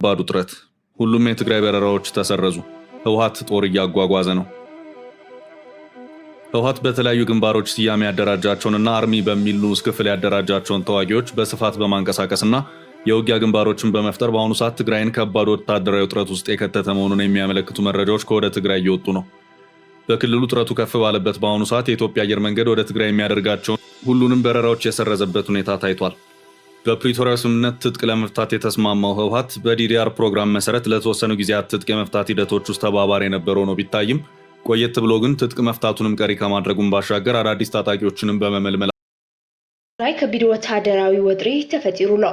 ከባድ ውጥረት። ሁሉም የትግራይ በረራዎች ተሰረዙ። ህወሓት ጦር እያጓጓዘ ነው። ህወሓት በተለያዩ ግንባሮች ስያሜ ያደራጃቸውንና አርሚ በሚል ንዑስ ክፍል ያደራጃቸውን ተዋጊዎች በስፋት በማንቀሳቀስና የውጊያ ግንባሮችን በመፍጠር በአሁኑ ሰዓት ትግራይን ከባድ ወታደራዊ ውጥረት ውስጥ የከተተ መሆኑን የሚያመለክቱ መረጃዎች ከወደ ትግራይ እየወጡ ነው። በክልሉ ውጥረቱ ከፍ ባለበት በአሁኑ ሰዓት የኢትዮጵያ አየር መንገድ ወደ ትግራይ የሚያደርጋቸውን ሁሉንም በረራዎች የሰረዘበት ሁኔታ ታይቷል። በፕሪቶሪያው ስምምነት ትጥቅ ለመፍታት የተስማማው ህወሓት በዲዲአር ፕሮግራም መሰረት ለተወሰኑ ጊዜያት ትጥቅ የመፍታት ሂደቶች ውስጥ ተባባሪ የነበረ ሆኖ ቢታይም፣ ቆየት ብሎ ግን ትጥቅ መፍታቱንም ቀሪ ከማድረጉም ባሻገር አዳዲስ ታጣቂዎችንም በመመልመል ትግራይ ከቢድ ወታደራዊ ወጥሪ ተፈጢሩ ኣሎ።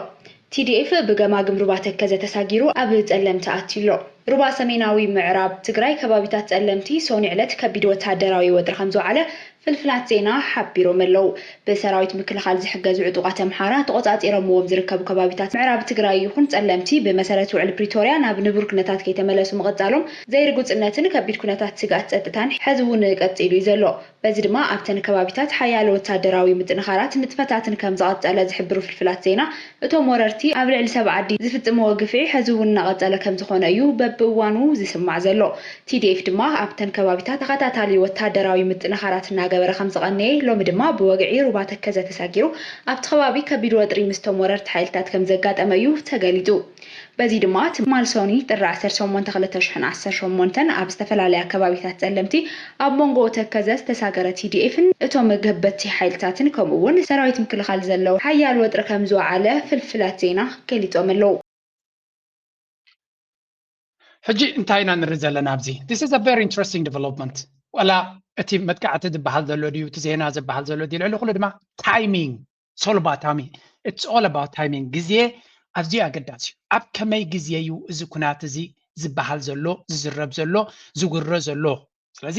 ቲዲኤፍ ብገማግም ሩባ ተከዘ ተሳጊሩ ኣብ ጸለምቲ ኣትዩ ኣሎ። ሩባ ሰሜናዊ ምዕራብ ትግራይ ከባቢታት ጸለምቲ ሰኑይ ዕለት ከቢድ ወታደራዊ ወጥሪ ከም ዝወዓለ ፍልፍላት ዜና ሓቢሮም ኣለዉ። ብሰራዊት ምክልኻል ዝሕገዙ ዕጡቓት ኣምሓራ ተቖጻጺሮምዎም ዝርከቡ ከባቢታት ምዕራብ ትግራይ ይኹን ጸለምቲ ብመሰረት ውዕል ፕሪቶርያ ናብ ንቡር ኩነታት ከይተመለሱ ምቕጻሎም ዘይርጉጽነትን ከቢድ ኩነታት ስግኣት ጸጥታን ሕዚ እውን ቀጺሉ እዩ ዘሎ። በዚ ድማ ኣብተን ከባቢታት ሓያሎ ወታደራዊ ምጥንኻራት ንጥፈታትን ከም ዝቐጸለ ዝሕብሩ ፍልፍላት ዜና፣ እቶም ወረርቲ ኣብ ልዕሊ ሰብ ዓዲ ዝፍጽምዎ ግፍዒ ሕዚ እውን እናቐጸለ ከም ዝኾነ እዩ በብእዋኑ ዝስማዕ ዘሎ። ቲዲኤፍ ድማ ኣብተን ከባቢታት ተኸታታሊ ወታደራዊ ምጥንኻራት እናገበረ ከም ዝቐነየ፣ ሎሚ ድማ ብወግዒ ሩባ ተከዘ ተሳጊሩ ኣብቲ ከባቢ ከቢድ ወጥሪ ምስቶም ወረርቲ ሓይልታት ከም ዘጋጠመ እዩ ተገሊጹ። በዚ ድማ ትማል ሰኑይ ጥሪ ዓሰርተ ሸሞንተ ክልተ ሽሕን ዓሰርተ ሸሞንተን ኣብ ዝተፈላለያ ከባቢታት ጸለምቲ ኣብ መንጎ ተከዘ ዝተሳገረ ቲዲኤፍን እቶም ገበቲ ሓይልታትን ከምኡ እውን ሰራዊት ምክልኻል ዘለዉ ሓያል ወጥሪ ከም ዝወዓለ ፍልፍላት ዜና ገሊጾም ኣለዉ። ሕጂ እንታይ ኢና ንርኢ ዘለና ኣብዚ? This is a very interesting development። ዋላ እቲ መጥቃዕቲ ዝበሃል ዘሎ ድዩ እቲ ዜና ዝበሃል ዘሎ ድዩ? ልዕሊ ኩሉ ድማ ታይሚንግ፣ it's all about timing። It's all about timing። ግዜ ኣዝዩ ኣገዳሲ እዩ። ኣብ ከመይ ግዜ እዩ እዚ ኩናት እዚ ዝበሃል ዘሎ፣ ዝዝረብ ዘሎ፣ ዝውረ ዘሎ? ስለዚ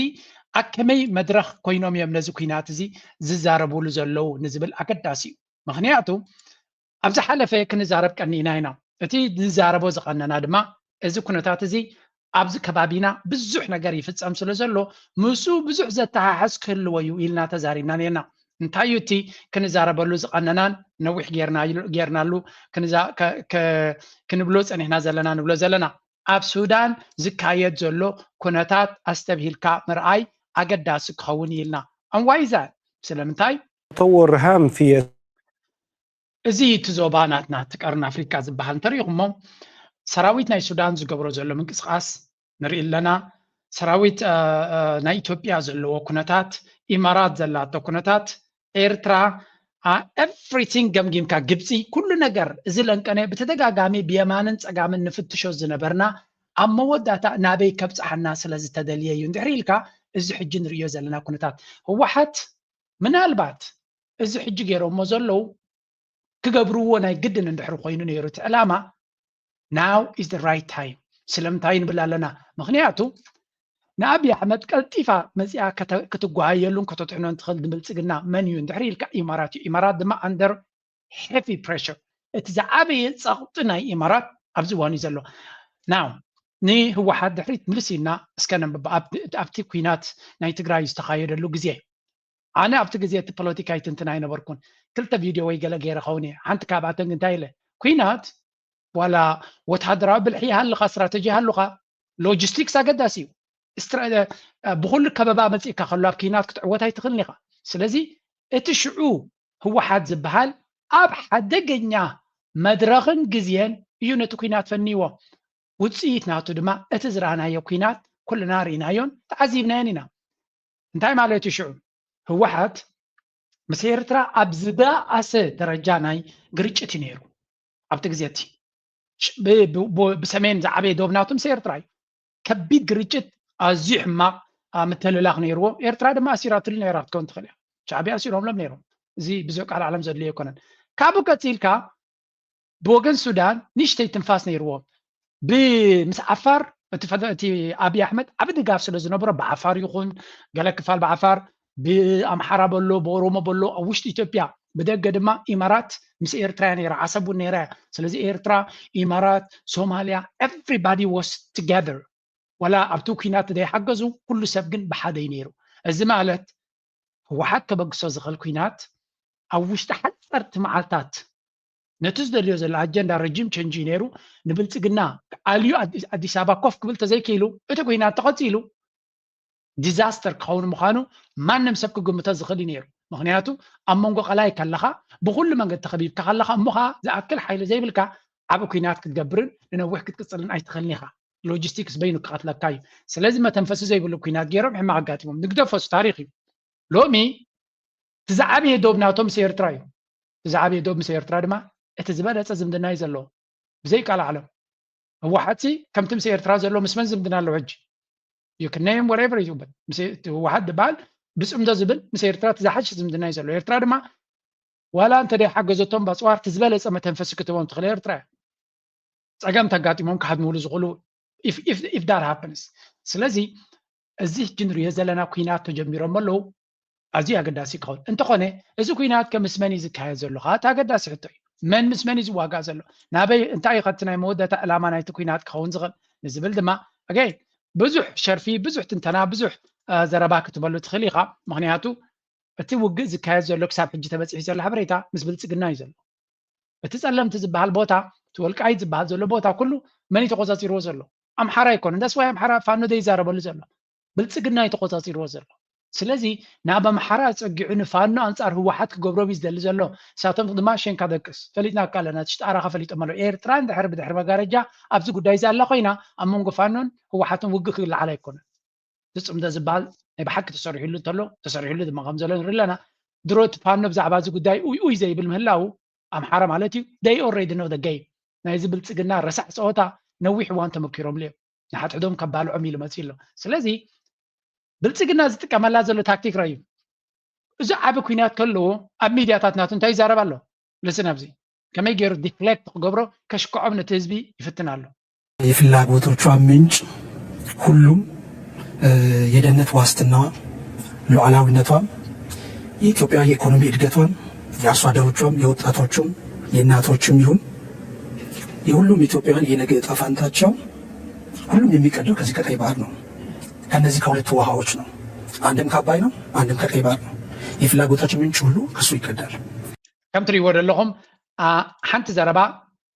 ኣብ ከመይ መድረኽ ኮይኖም እዮም ነዚ ኩናት እዚ ዝዛረብሉ ዘለዉ ንዝብል ኣገዳሲ እዩ። ምኽንያቱ ኣብ ዝሓለፈ ክንዛረብ ቀኒእና ኢና። እቲ ንዛረቦ ዝቐነና ድማ እዚ ኩነታት እዚ ኣብዚ ከባቢና ብዙሕ ነገር ይፍጸም ስለ ዘሎ ምስኡ ብዙሕ ዘተሓሕዝ ክህልዎ እዩ ኢልና ተዛሪብና ነርና። እንታይ እዩ እቲ ክንዛረበሉ ዝቐነናን ነዊሕ ጌርናሉ ክንብሎ ጸኒሕና ዘለና ንብሎ ዘለና ኣብ ሱዳን ዝካየድ ዘሎ ኩነታት ኣስተብሂልካ ምርኣይ ኣገዳሲ ክኸውን ኢልና። And why is that? ስለምንታይ? تطور هام في እዚ እቲ ዞባ ናትና እቲ ቀርን ኣፍሪቃ ዝበሃል እንተሪኢኹሞ ሰራዊት ናይ ሱዳን ዝገብሮ ዘሎ ምንቅስቃስ ንርኢ ኣለና። ሰራዊት ናይ ኢትዮጵያ ዘለዎ ኩነታት፣ ኢማራት ዘላቶ ኩነታት፣ ኤርትራ፣ everything ገምጊምካ፣ ግብፂ፣ ኩሉ ነገር እዚ ለንቀነ ብተደጋጋሚ ብየማንን ፀጋምን ንፍትሾ ዝነበርና ኣብ መወዳእታ ናበይ ከብፀሓና ስለ ዝተደልየ እዩ እንድሕሪ ኢልካ እዚ ሕጂ ንርእዮ ዘለና ኩነታት ህወሓት ምናልባት እዚ ሕጂ ገይሮሞ ዘለዉ ክገብርዎ ናይ ግድን እንድሕሪ ኮይኑ ነይሩ እቲ ዕላማ now is the right time። ስለምንታይ ንብል ኣለና? ምኽንያቱ ንኣብይ ኣሕመድ ቀልጢፋ መፂኣ ክትጓሃየሉን ከተጥሕኖን ትኽእል ንብልፅግና መን እዩ እንድሕሪ ኢልካ ኢማራት እዩ። ኢማራት ድማ under heavy pressure፣ እቲ ዝዓበየ ፀቕጢ ናይ ኢማራት ኣብዚ እዋን እዩ ዘሎ። Now ንህወሓት ድሕሪት ምልስ ኢልና እስከ ነንብብ። ኣብቲ ኩናት ናይ ትግራይ ዝተኻየደሉ ግዜ ኣነ ኣብቲ ግዜ እቲ ፖለቲካ ይትንትን ኣይነበርኩን። ክልተ ቪድዮ ወይ ገለ ገይረ ኸውን እየ። ሓንቲ ካብኣተን እንታይ ኢለ ኩናት ዋላ ወተሃደራዊ ብልሒ ይሃልኻ፣ ስትራተጂ ይሃልኻ፣ ሎጂስቲክስ ኣገዳሲ እዩ። ብኩሉ ከበባ መፂእካ ከሎ ኣብ ኩናት ክትዕወት ኣይትኽእልን ኢኻ። ስለዚ እቲ ሽዑ ህወሓት ዝበሃል ኣብ ሓደገኛ መድረኽን ግዜን እዩ ነቲ ኩናት ፈንይዎ። ውፅኢት ናቱ ድማ እቲ ዝረኣናዮ ኩናት ኩልና ርኢናዮን ተዓዚብናዮን ኢና። እንታይ ማለት እዩ ሽዑ? ህወሓት ምስ ኤርትራ ኣብ ዝበኣሰ ደረጃ ናይ ግርጭት እዩ ነይሩ ኣብቲ ግዜ እቲ። ብሰሜን ዝዓበየ ዶብ ናቱ ምስ ኤርትራ እዩ። ከቢድ ግርጭት፣ ኣዝዩ ሕማቕ ምትልላኽ ነይርዎ። ኤርትራ ድማ ኣሲራትሉ ነይራ ክትከውን ትኽእል እያ። ሻዕብያ ኣሲሮምሎም ነይሮም። እዚ ብዙሕ ቃል ዓለም ዘድልዮ ኣይኮነን። ካብኡ ቀፂልካ ብወገን ሱዳን ንእሽተይ ትንፋስ ነይርዎም። ምስ ዓፋር እቲ ኣብይ ኣሕመድ ዓቢ ድጋፍ ስለ ዝነበሮ ብዓፋር ይኹን ገለ ክፋል ብዓፋር ብኣምሓራ በሎ ብኦሮሞ በሎ ኣብ ውሽጢ ኢትዮጵያ ብደገ ድማ ኢማራት ምስ ኤርትራ እያ ነይራ፣ ዓሰብ እውን ነይራ እያ። ስለዚ ኤርትራ፣ ኢማራት፣ ሶማልያ everybody was together። ዋላ ኣብቲ ኩናት ዘይሓገዙ ኩሉ ሰብ ግን ብሓደ እዩ ነይሩ። እዚ ማለት ህወሓት ከበግሶ ዝኽእል ኩናት ኣብ ውሽጢ ሓፀርቲ መዓልታት ነቲ ዝደልዮ ዘሎ ኣጀንዳ ረጅም ቸንጅ እዩ ነይሩ። ንብልፅግና ኣልዩ ኣዲስ ኣበባ ኮፍ ክብል ተዘይክኢሉ እቲ ኩናት ተቐፂሉ ዲዛስተር ክኸውን ምዃኑ ማንም ሰብ ክግምቶ ዝኽእል እዩ ነይሩ። ምክንያቱ ኣብ መንጎ ቀላይ ከለኻ ብኩሉ መንገዲ ተኸቢብካ ከለኻ እሞ ከዓ ዝኣክል ሓይሊ ዘይብልካ ዓብ ኩናት ክትገብርን ንነዊሕ ክትቅፅልን ኣይትኽእልን ኢኻ። ሎጂስቲክስ በይኑ ክቐትለካ እዩ። ስለዚ መተንፈሲ ዘይብሉ ኩናት ገይሮም ሕማቕ ኣጋጢሞም ንግደፎ እሱ ታሪኽ እዩ። ሎሚ እቲ ዝዓበየ ዶብ ናቶም ምስ ኤርትራ እዩ። እቲ ዝዓበየ ዶብ ምስ ኤርትራ ድማ እቲ ዝበለፀ ዝምድና እዩ ዘለዎ። ብዘይቃል ዓለም ህወሓት ሲ ከምቲ ምስ ኤርትራ ዘሎ ምስ መን ዝምድና ኣለዎ ሕጂ? You can name whatever you want። ህወሓት ዝበሃል ብፅምዶ ዝብል ምስ ኤርትራ እቲ ዝሓሸ ዝምድና እዩ ዘሎ። ኤርትራ ድማ ዋላ እንተ ደይሓገዘቶም ባፅዋር እቲ ዝበለፀ መተንፈሲ ክትቦም ትኽእል ኤርትራ እያ። ፀገም ተጋጢሞም ክሃድምሉ ዝኽእሉ if that happens። ስለዚ እዚ ሕጂ ንሪኦ ዘለና ኩናት ተጀሚሮም ኣለዉ። ኣዝዩ ኣገዳሲ ክኸውን እንተኾነ እዚ ኩናት ከ ምስ መን እዩ ዝካየድ ዘሎ ከዓ እቲ ኣገዳሲ ሕቶ እዩ። መን ምስ መን እዩ ዝዋጋእ ዘሎ? ናበይ እንታይ እዩ ከቲ ናይ መወዳእታ ዕላማ ናይቲ ኩናት ክኸውን ዝኽእል ንዝብል ድማ ኣገይ ብዙሕ ሸርፊ ብዙሕ ትንተና ብዙሕ ዘረባ ክትበሉ ትኽእል ኢኻ። ምክንያቱ እቲ ውግእ ዝካየድ ዘሎ ክሳብ ሕጂ ተበፂሑ ዘሎ ሓበሬታ ምስ ብልፅግና እዩ ዘሎ። እቲ ፀለምቲ ዝበሃል ቦታ እቲ ወልቃይት ዝበሃል ዘሎ ቦታ ኩሉ መን እዩ ተቆፃፂርዎ ዘሎ? ኣምሓራ ኣይኮነን። ዳስ ዋይ ኣምሓራ ፋኖ ዘይዛረበሉ ዘሎ ብልፅግና እዩ ተቆፃፂርዎ ዘሎ። ስለዚ ናብ ኣምሓራ ፀጊዑ ንፋኖ ኣንፃር ህወሓት ክገብሮም እዩ ዝደሊ ዘሎ። ንሳቶም ድማ ሸንካ ደቅስ ፈሊጥናካ ኣለና። ሽጣራኻ ፈሊጦም ኣለዉ። ኤርትራ እንድሕር ብድሕሪ መጋረጃ ኣብዚ ጉዳይ እዚ ኣላ ኮይና ኣብ መንጎ ፋኖን ህወሓትን ውግእ ክለዓል ኣይኮነን። ዝፅምዶ ዝበሃል ናይ ብሓቂ ተሰሪሕሉ እንተሎ ተሰሪሕሉ ድማ ከም ዘሎ ንርኢ ኣለና። ድሮ እቲ ፋኖ ብዛዕባ እዚ ጉዳይ ኡይ ኡይ ዘይብል ምህላው ኣምሓራ ማለት እዩ they already know the game። ናይዚ ብልፅግና ረሳሕ ፀወታ ነዊሕ እዋን ተመኪሮምሉ እዮም። ንሓድሕዶም ከባልዖም ኢሉ መፅኡ ኣሎ። ስለዚ ብልፅግና ዝጥቀመላ ዘሎ ታክቲክ ረዩ እዚ ዓቢ ኩናት ከለዎ ኣብ ሚድያታት ናቱ እንታይ ይዛረብ ኣሎ? ልስን ኣብዚ ከመይ ገይሩ ዲፍሌክት ክገብሮ ከሽክዖም ነቲ ህዝቢ ይፍትን ኣሎ። የፍላጎቶቿ ምንጭ ሁሉም የደህንነት ዋስትናዋ፣ ሉዓላዊነቷ፣ የኢትዮጵያ የኢኮኖሚ እድገቷን የአርሶ አደሮቿም የወጣቶቹም የእናቶችም ይሁን የሁሉም ኢትዮጵያውያን የነገ እጣ ፋንታቸው ሁሉም የሚቀደው ከዚህ ከቀይ ባህር ነው። ከነዚህ ከሁለቱ ውሃዎች ነው። አንድም ከአባይ ነው፣ አንድም ከቀይ ባህር ነው። የፍላጎታችን ምንጭ ሁሉ ከሱ ይቀዳል። ከም ትሪእዎ ዘለኹም ሓንቲ ዘረባ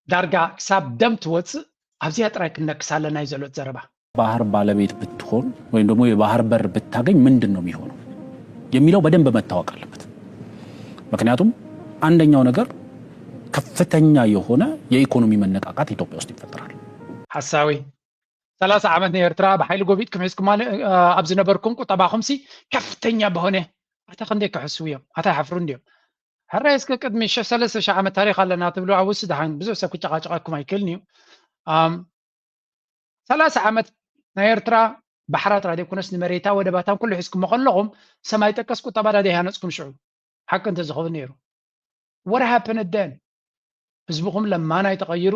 ዳርጋ ክሳብ ደም ትወፅእ ኣብዚኣ ጥራይ ክነክስ ኣለና እዩ ዘሎ ዘረባ። ባህር ባለቤት ብትሆን ወይም ደግሞ የባህር በር ብታገኝ ምንድን ነው የሚሆነው የሚለው በደንብ መታወቅ አለበት። ምክንያቱም አንደኛው ነገር ከፍተኛ የሆነ የኢኮኖሚ መነቃቃት ኢትዮጵያ ውስጥ ይፈጠራል። ሓሳዊ ሰላሳ ዓመት ንኤርትራ ብሓይሊ ጎቢጥኩም ሒዝኩማ ኣብ ዝነበርኩም ቁጠባኹምሲ ከፍተኛ በሆነ ኣታ ክንደይ ክሕስው እዮም ኣታ ይሓፍሩ እንዲዮም። ሕራይ እስከ ቅድሚ ሰለስተ ሺሕ ዓመት ታሪኽ ኣለና ትብሉ ኣብ ውስ ደሓን ብዙሕ ሰብ ክጨቃጨቀኩም ኣይክእልን እዩ። ሰላሳ ዓመት ናይ ኤርትራ ባሕራ ጥራይ ዘይኮነስ ንመሬታ ወደባታን ኩሉ ሒዝኩሞ ከለኹም ሰማይ ጠቀስ ቁጠባ ዳ ዘይሃነፅኩም ሽዑ ሓቂ እንተዝኸውን ነይሩ። What happened then? ህዝብኹም ለማናይ ተቐይሩ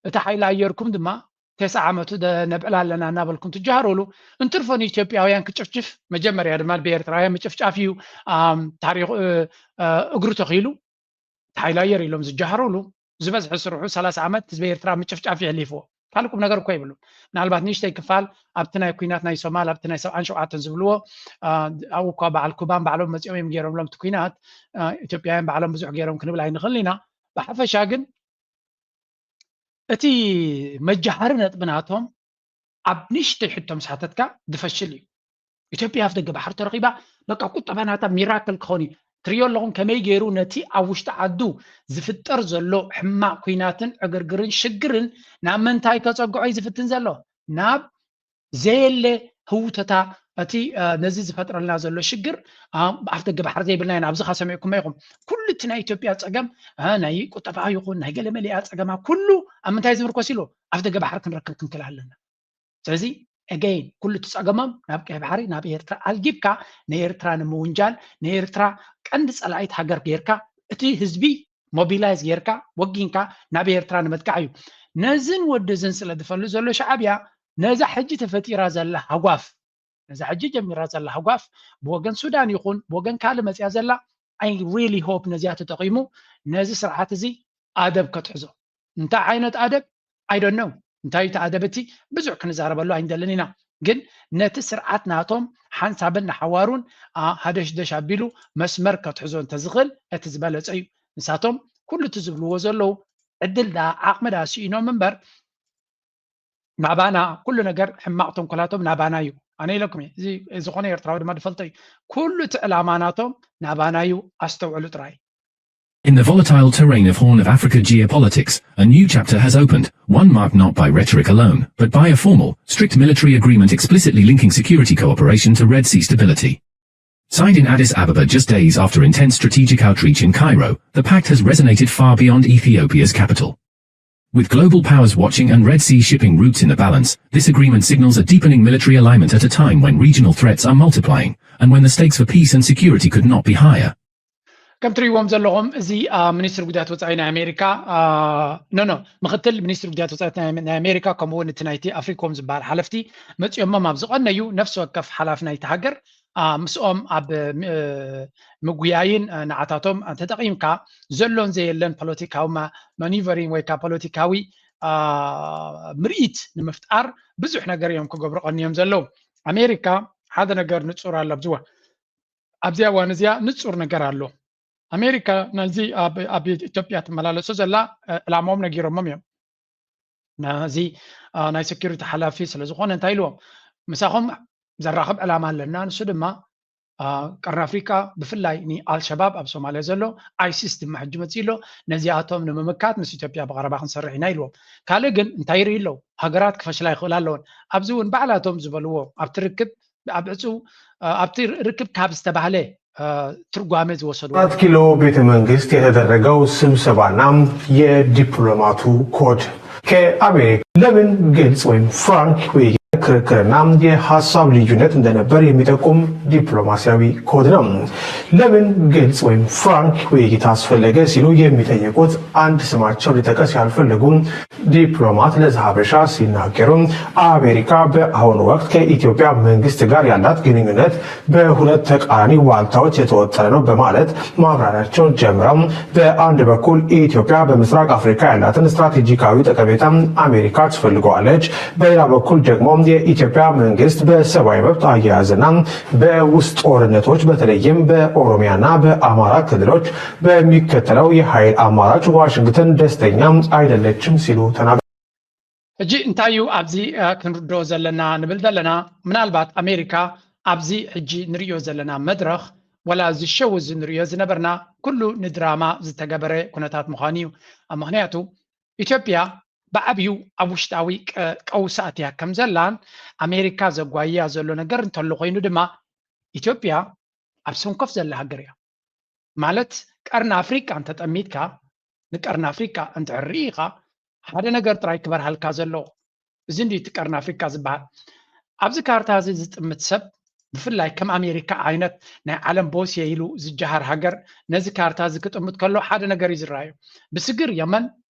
እቲ ሓይሊ ኣየርኩም ድማ ተስዓ ዓመቱ ነብዕል ኣለና እናበልኩም ትጀሃሩሉ እንትርፎ ንኢትዮጵያውያን ክጭፍጭፍ መጀመርያ ድማ ብኤርትራውያን ምጭፍጫፍ እዩ ታሪኹ እግሩ ተኺሉ። ሓይሊ ኣየር ኢሎም ዝጀሃሩሉ ዝበዝሐ ስርሑ ሰላሳ ዓመት ህዝቢ ኤርትራ ምጭፍጫፍ የሕሊፍዎ። ካልእ ቁም ነገር እኮ ይብሉ። ምናልባት ንእሽተይ ክፋል ኣብቲ ናይ ኩናት ናይ ሶማል ኣብቲ ናይ ሰብዓን ሸውዓተን ዝብልዎ ኣብኡ እኳ በዓል ኩባን ባዕሎም መፂኦም እዮም ገይሮምሎም እቲ ኩናት ኢትዮጵያውያን ባዕሎም ብዙሕ ገይሮም ክንብል ኣይንኽእል ኢና። ብሓፈሻ ግን እቲ መጃሃሪ ነጥቢ ናቶም ኣብ ንእሽተይ ሕቶ ምስ ሓተትካ ዝፈሽል እዩ። ኢትዮጵያ ኣፍ ደገ ባሕሪ ተረኺባ በቃ ቁጠባ ናታ ሚራክል ክኾን እዩ። ትሪኦ ኣለኹም ከመይ ገይሩ ነቲ ኣብ ውሽጢ ዓዱ ዝፍጠር ዘሎ ሕማቕ ኩናትን ዕግርግርን ሽግርን ናብ ምንታይ ከፀግዖ እዩ ዝፍትን ዘሎ? ናብ ዘየለ ህውተታ እቲ ነዚ ዝፈጥረልና ዘሎ ሽግር ኣፍ ደገ ባሕሪ ዘይብልና ኢና። ኣብዚ ካ ሰሚዕኩሞ ኢኹም ኩሉ እቲ ናይ ኢትዮጵያ ፀገም ናይ ቁጠባ ይኹን ናይ ገለመሊኣ ፀገማ ኩሉ ኣብ ምንታይ ዝምርኮስ ኢሉ ኣፍ ደገ ባሕሪ ክንረክብ ክንክእል ኣለና። ስለዚ again ኩሉ እቲ ፀገሞም ናብ ቀይ ባሕሪ ናብ ኤርትራ ኣልጊብካ ንኤርትራ ንምውንጃል ንኤርትራ ቀንዲ ፀላኢት ሃገር ጌርካ እቲ ህዝቢ ሞቢላይዝ ጌርካ ወጊንካ ናብ ኤርትራ ንምጥቃዕ እዩ። ነዝን ወዲ ዝን ስለ ዝፈሉ ዘሎ ሻዕብያ ነዛ ሕጂ ተፈጢራ ዘላ ሃጓፍ ነዛ ሕጂ ጀሚራ ዘላ ሃጓፍ ብወገን ሱዳን ይኹን ብወገን ካልእ መፅያ ዘላ I really hope ነዚኣ ተጠቒሙ ነዚ ስርዓት እዚ ኣደብ ከትሕዞ። እንታይ ዓይነት ኣደብ? I don't know እንታይ እቲ ኣደብ እቲ ብዙሕ ክንዛረበሉ ኣይንደልን ኢና። ግን ነቲ ስርዓት ናቶም ሓንሳብን ንሓዋሩን ሃደሽደሽ ኣቢሉ መስመር ከትሕዞ እንተዝኽእል እቲ ዝበለፀ እዩ። ንሳቶም ኩሉ እቲ ዝብልዎ ዘለዉ ዕድል ደኣ ዓቕሚ ደኣ ስኢኖም እምበር ናባና ኩሉ ነገር ሕማቕ ተንኮላቶም ናባና እዩ። ኣነ ኢለኩም እየ። እዚ ዝኾነ ኤርትራዊ ድማ ዝፈልጦ እዩ። ኩሉ እቲ ዕላማ ናቶም ናባና እዩ። ኣስተውዕሉ ጥራይ። In the volatile terrain of Horn of Africa geopolitics, a new chapter has opened, one marked not by rhetoric alone, but by a formal, strict military agreement explicitly linking security cooperation to Red Sea stability. Signed in Addis Ababa just days after intense strategic outreach in Cairo, the pact has resonated far beyond Ethiopia's capital. With global powers watching and Red Sea shipping routes in the balance, this agreement signals a deepening military alignment at a time when regional threats are multiplying and when the stakes for peace and security could not be higher. ከም ትርእይዎም ዘለኹም እዚ ሚኒስትር ጉዳያት ወፃኢ ናይ ኣሜሪካ ኖ ኖ ምክትል ሚኒስትር ጉዳያት ወፃኢ ናይ ኣሜሪካ ከምኡ እውን እቲ ናይቲ ኣፍሪኮም ዝበሃል ሓለፍቲ መፂኦሞም ኣብ ዝቐነዩ ነፍሲ ወከፍ ሓላፊ ናይቲ ሃገር ምስኦም ኣብ ምጉያይን ንዓታቶም ተጠቒምካ ዘሎን ዘየለን ፖለቲካዊ ማኒቨሪን ወይ ከዓ ፖለቲካዊ ምርኢት ንምፍጣር ብዙሕ ነገር እዮም ክገብሩ ቀንዮም ዘለዉ። ኣሜሪካ ሓደ ነገር ንፁር ኣሎ ኣብዚዋ ኣብዚያ እዋን እዚኣ ንፁር ነገር ኣሎ። ኣሜሪካ ናዚ ኣብ ኢትዮጵያ ትመላለሶ ዘላ ዕላማኦም ነጊሮሞም እዮም። ነዚ ናይ ሴኩሪቲ ሓላፊ ስለ ዝኾነ እንታይ ኢልዎም፣ ምሳኹም ዘራኽብ ዕላማ ኣለና፣ ንሱ ድማ ቀርኒ ኣፍሪቃ ብፍላይ ንኣልሸባብ ኣብ ሶማልያ ዘሎ ኣይሲስ ድማ ሕጂ መፅኡ ኣሎ፣ ነዚኣቶም ንምምካት ምስ ኢትዮጵያ ብቐረባ ክንሰርሕ ኢና ኢልዎም። ካልእ ግን እንታይ ይርኢ ኣለዉ? ሃገራት ክፈሽላ ይኽእላ ኣለወን። ኣብዚ እውን ባዕላቶም ዝበልዎ ኣብቲ ርክብ ኣብ ዕፁ ኣብቲ ርክብ ካብ ዝተባህለ ትርጓሜ ዝወሰዱ አራት ኪሎ ቤተ መንግስት የተደረገው ስብሰባና የዲፕሎማቱ ኮድ ከአሜሪካ ለምን ግልጽ ወይም ፍራንክ ውይይት ክርክርና የሐሳብ ልዩነት እንደነበር የሚጠቁም ዲፕሎማሲያዊ ኮድ ነው። ለምን ግልጽ ወይም ፍራንክ ውይይት አስፈለገ ሲሉ የሚጠየቁት አንድ ስማቸው ሊጠቀስ ያልፈለጉ ዲፕሎማት ለዘሀበሻ ሲናገሩ አሜሪካ በአሁኑ ወቅት ከኢትዮጵያ መንግስት ጋር ያላት ግንኙነት በሁለት ተቃራኒ ዋልታዎች የተወጠረ ነው በማለት ማብራሪያቸውን ጀምረው በአንድ በኩል ኢትዮጵያ በምስራቅ አፍሪካ ያላትን ስትራቴጂካዊ ጠቀሜታ አሜሪካ ትፈልገዋለች፣ በሌላ በኩል ደግሞ የኢትዮጵያ መንግስት በሰብአዊ መብት አያያዝና በውስጥ ጦርነቶች በተለይም በኦሮሚያና በአማራ ክልሎች በሚከተለው የኃይል አማራጭ ዋሽንግተን ደስተኛ አይደለችም ሲሉ ተናግረዋል። ሕጂ እንታይ እዩ ኣብዚ ክንርድኦ ዘለና ንብል ዘለና ምናልባት ኣሜሪካ ኣብዚ ሕጂ ንርእዮ ዘለና መድረኽ ወላ እዚ ሸው እዚ ንርእዮ ዝነበርና ኩሉ ንድራማ ዝተገበረ ኩነታት ምዃኑ እዩ። ምክንያቱ ኢትዮጵያ ብዓብዩ ኣብ ውሽጣዊ ቀውሳት እያ ከም ዘላን ኣሜሪካ ዘጓይያ ዘሎ ነገር እንተሎ ኮይኑ ድማ ኢትዮጵያ ኣብ ሰንኮፍ ዘላ ሃገር እያ። ማለት ቀርኒ ኣፍሪቃ እንተጠሚትካ ንቀርኒ ኣፍሪቃ እንድሕር ርኢኻ ሓደ ነገር ጥራይ ክበርሃልካ ዘለዎ እዚ እንዲ እቲ ቀርኒ ኣፍሪቃ ዝበሃል ኣብዚ ካርታ እዚ ዝጥምት ሰብ ብፍላይ ከም ኣሜሪካ ዓይነት ናይ ዓለም ቦስ እየ ኢሉ ዝጀሃር ሃገር ነዚ ካርታ እዚ ክጥምት ከሎ ሓደ ነገር እዩ ዝረኣዩ። ብስግር የመን